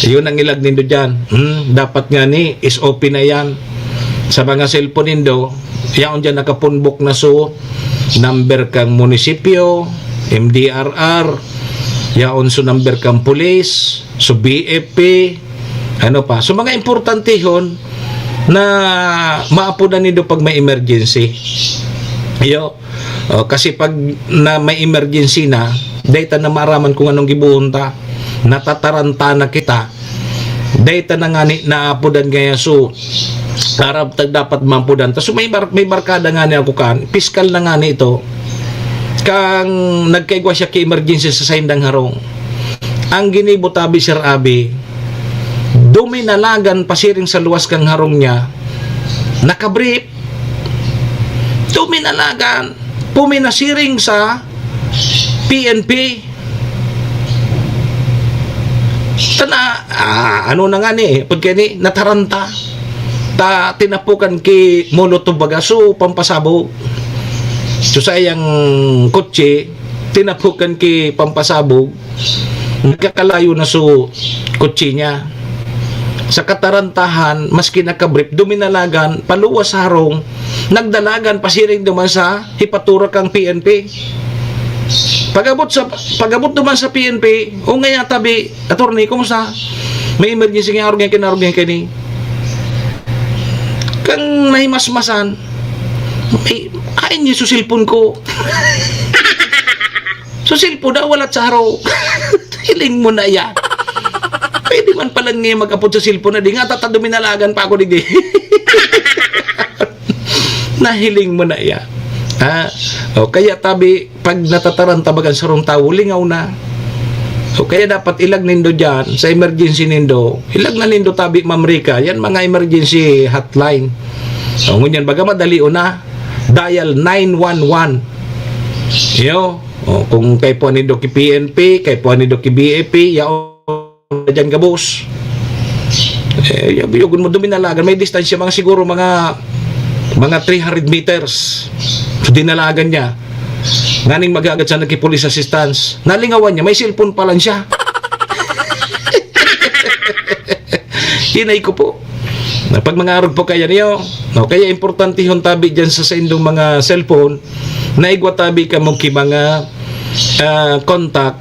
Yun ang ilag nindo dyan. Hmm, dapat nga ni, is open na yan. Sa mga cellphone nindo, yaon dyan nakapunbok na so, number kang munisipyo, M D R R, yaon so number kang pulis, so B F P, ano pa. So, mga importantehon na maapodan nindo pag may emergency. Iyo, oh, kasi pag na may emergency na, dai ta na maaraman kung anong gibohon ta. Natataranta na kita. Dai ta na ngani naapodan kaya so, arab ta dapat maapodan ta. So, may bar-, may barkada ngani ako kan, piskal na ngani ito. Kang nagkaigwa siya ki emergency sa saindang harong. Ang ginibo tabi, Sir Abi, duminalagan pasiring sa luwas kang harong niya, nakabrief, duminalagan, puminasiring sa P N P. Tana, ah, ano na nga ni, pagka ni, nataranta. Ta, tinapukan ki Molotov baga, so, pampasabog. So, sa iyang kotse, tinapukan ki pampasabog, nagkakalayo na so kotse niya. Sa katarantahan, maski nakabrief, duminalagan, paluwas sa harong, nagdalagan, pasiring duman sa hipatura kang P N P. Pag-abot sa, pag-abot duman sa P N P, o ngaya tabi, "Attorney, kumusta? May emergency nga arog nga kinarog nga kini." Kang nahimasmasan, "Ay, kain niyo sa cellphone ko." So, cellphone na, wala sa haro. Hiling mo na yan. Pwede man pala nga mag-apod sa cellphone na, di nga, tataduminalagan pa ako, digdi. Nahiling mo na yan. Ha? O, kaya tabi, pag natataranta bagang sarong tawo, lingaw na. O, kaya dapat ilag nindo dyan, sa emergency nindo, ilag na nindo tabi, Ma'am Rica, yan mga emergency hotline. O, ngunyan, baga madali o na, dial nine one one. Yo, o, kung kaipuhan nindo ki P N P, kaipuhan nindo ki B F P, yaon na dyan gabos. Eh, yag-, yagon mo, duminalagan. May distansya, mga siguro, mga, mga three hundred meters. So, dinalagan niya. Nganing maghahagat siya nagki-police assistance. Nalingawan niya, may cellphone pa lang siya. Hinay ko po. Na pag mga arog po kaya niyo, no, kaya importante yung tabi dyan sa, sa indong mga cellphone, na igwa tabi ka mo ki mga, ah, contact,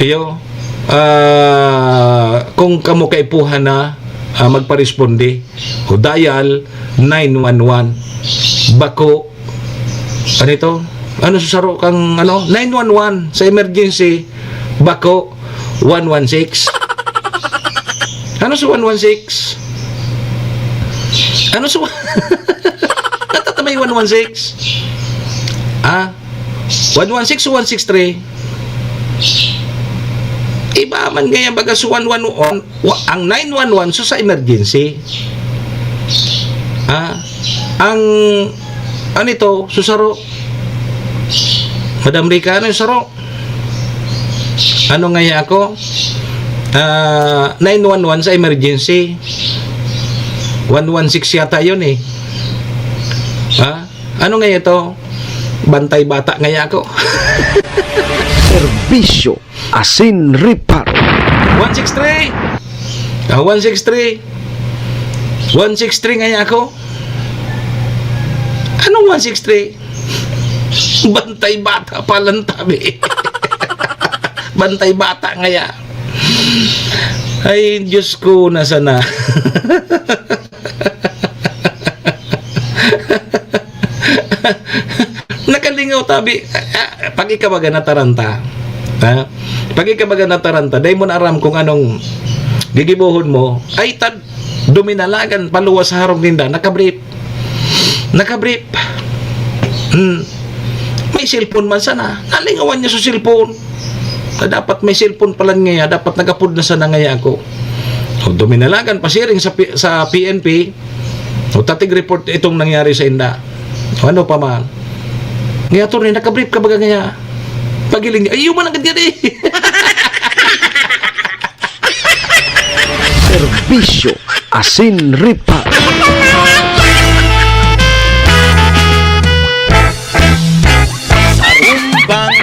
kayo, ah, kung kamo kaipuhan na, ah, magparesponde, o dial nine one one. Bako, ano ito? Ano sa saro kang, ano? Nine one one sa emergency, bako, one one six. Ano sa one one six? Ano sa, natatamay one one six? Ah, one one six o one six three? Iba man ngayon, baga sa one one one, wa-, ang nine one one, so sa emergency. Ah, ang, ano ito, susaro? Madam Rica, ano yung saro? Ano nga ako? Ah, nine one one sa emergency. One one six yata yun eh. Ha? Ano nga ito? Bantay bata nga ako. Serbisyo asin reparo. One six three. Ah, one six three. One six three nga ako. Anong one six three? Bantay bata pa lang tabi. Bantay bata nga ya. Ay, Diyos ko, na sana. Nakalingaw tabi. Ah, pag ikaw baga nataranta, ha? Pag ikaw baga nataranta, dai mo na aram kung anong gigibohon mo. Ay, tad, duminalagan, paluwas sa harong ninda, nakabrief. Nakabrief. Hmm. May cellphone man sana. Nalingawan niya sa cellphone. Na dapat may cellphone pala niya, dapat nagapod na sana ngaya ako. O, duminalagan, pasiring sa P-, sa P N P. O, tatig report itong nangyari sa inda. O, ano pa man. Ngaya, attorney, nakabrief ka baga ngaya? Pagiling niya, "Ay, human agad yan eh." Serbisyo asin reparo. Sarumbang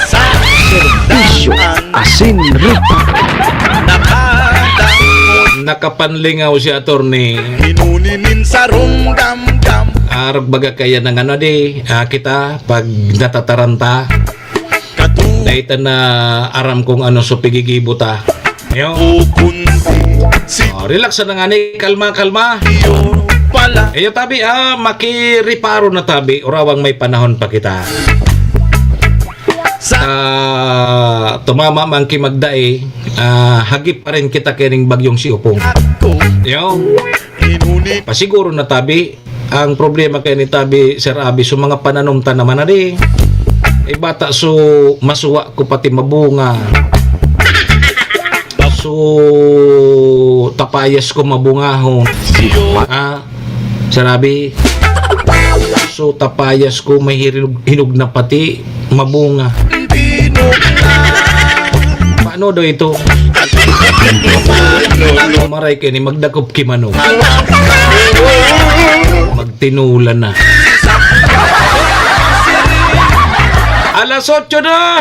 sa Serbisyo asin reparo. Nakapanlingaw si attorney. Minuni nin sarong damdam. Arog baga kaya ng ano di, ah, kita pag natataranta. Dahil na aram kung ano so pigigibo ta. Yo. Kukundi si Oh, relax na nga ni, kalma, kalma. Iyo pala. Iyo tabi, ah, makireparo na tabi, urawang may panahon pa kita. Sa Ah, tumama man ki magdai, ah, hagip pa rin kita kining bagyong si Upong. Ako. Yo. Inuni. Pasiguro na tabi, ang problema kay ni tabi, Sir Abi, so mga pananom ta naman na di. Iba ta so masuwa ko pati mabunga. So tapayas ko mabungahon. Ah, Sir Abi, so tapayas ko may hinog, hinog na pati mabunga. Paano daw ito? Maray kayo ni magdakop ki manok. Magtinulan na. Alas otso na!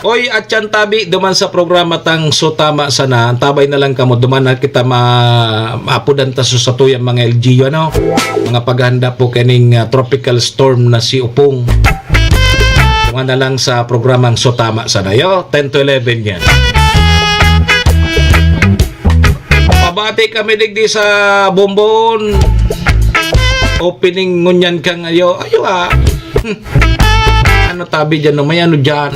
Oy, at yan tabi, duman sa programa tang So Tama Sana. Antabay na lang kamo, duman na kita ma-, maapudan ta sa satuyang mga L G U, ano? Mga paghanda po kining, ah, tropical storm na si Upong. Duman na lang sa programang So Tama Sana. Yo, ten to eleven yan. Pabati kami digdi sa Bombon. Opening ngunyan kang ayo. Ayo, ah. Ano tabi dyan, no? May ano dyan.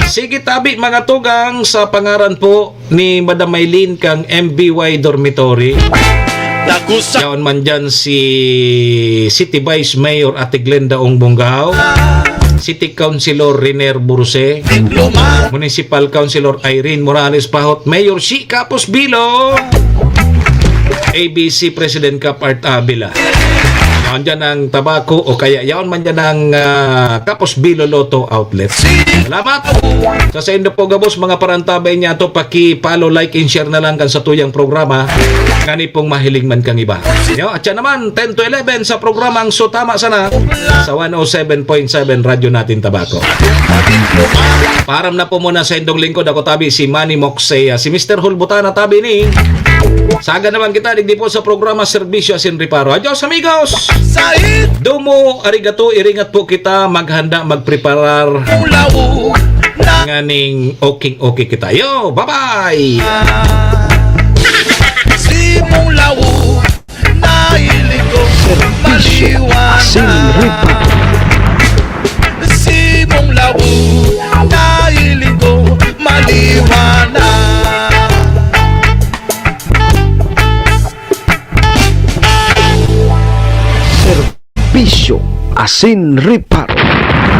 Sige, tabi, mga tugang, sa pangaran po ni Madam Maylene kang M B Y Dormitory. Yaon man dyan si City Vice Mayor Ate Glenda Ong Bongao, City Councilor Riner Burse, Municipal Councilor Irene Morales Pahot, Mayor Shi Capos Bilo, A B C President Cap Art Avila. Andyan ang Tabaco o kaya yaon man dyan ang, ah, Kapos Bilo Lotto Outlet. Salamat sa saindo po gabos, mga parantabay niya to. Paki-follow, like, and share na lang kan satuyang programa. Ngani pong mahiling man kang iba. Yo, at siya naman, ten to eleven sa programang So Tama Sana sa one oh seven point seven Radyo Natin Tabaco. Param na po muna sa indong lingkod. Ako tabi si Manny Moxea, si Mister Hulbutana tabi ni. Saga naman kita, digdi po sa programa Serbisyo Asin Reparo. Adios, amigos! Said! Domo, arigato, iringat po kita, maghanda, magpreparar. Ulaw na. Nganing okay, okay kita. Yo, bye-bye! Simulaw na iliko. Serbisyo Asin Reparo. Simulaw na iliko. Maliwanag. Serbisyo Asin Reparo.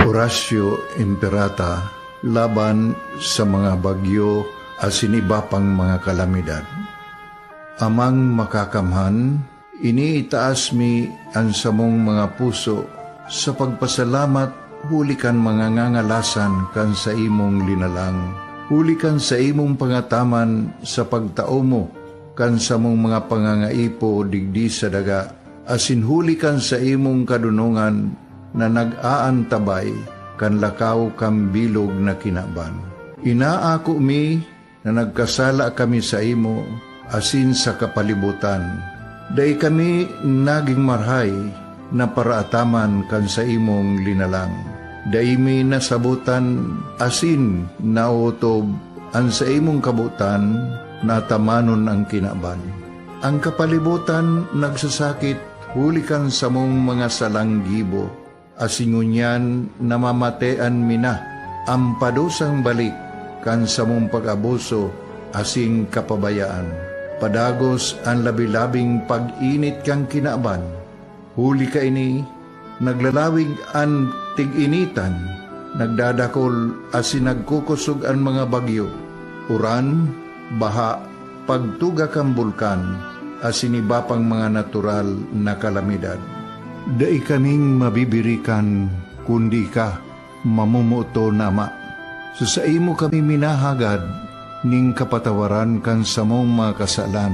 Horacio Imperata laban sa mga bagyo asin iba pang mga kalamidad. Amang Makakamhan, iniitaas mi an samong mga puso sa pagpasalamat huli kan mga ngangalasan kan saimong linalang, huli kan saimong pangataman sa pagtao mo kan samong mga pangangaipo digdi sa daga, asin huli kan saimong kadonongan na nag-aantabay kan lakaw kan bilog na kinaban. Inaako mi na nagkasala kami saimo asin sa kapalibotan. Dai kami nagin marahay na paraataman kan saimong linalang. Dai mi nasabotan asin naotob an saimong kabotan na atamanon an kinaban. An kapalibotan nagsasakit huli kan samong mga salang gibo, asin ngunyan namamatean mi na an padusang balik kan samong pag-abuso asin kapabayaan. Padagos an labi-labing pag-init kan kinaban. Huli kaini, naglalawig an tig-initan, nagdadakol asin nagkukosog an mga bagyo, uran, baha, pagtuga kan bulkan, asin iba pang mga natural na kalamidad. Dai kaming mabibirikan, kundi ika, mamomoton na Ama. Sa saimo kami minahagad nin kapatawaran kan samong mga kasalan.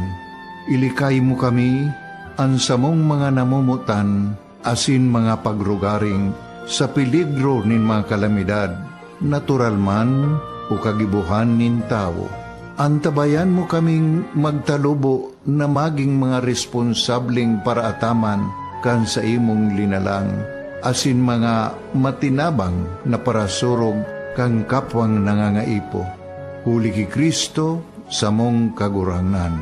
Ilikay mo kami, an samong mga namomotan, asin mga pagrugaring sa peligro nin mga kalamidad, natural man o kagibohan nin tawo. Antabayan mo kaming magtalubo na magin mga responsableng paraataman kan saimong linalang, asin mga matinabang na parasurog kan kapwang nangangaipo. Huli ki Cristo, samong Kagurangnan.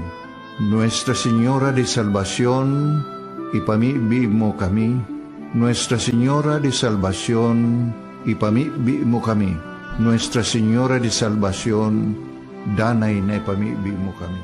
Nuestra Señora de Salvacion, ipamibi mo kami. Nuestra Señora de Salvacion, ipamibi mo kami. Nuestra Señora de Salvacion, danay na ipamibi mo kami.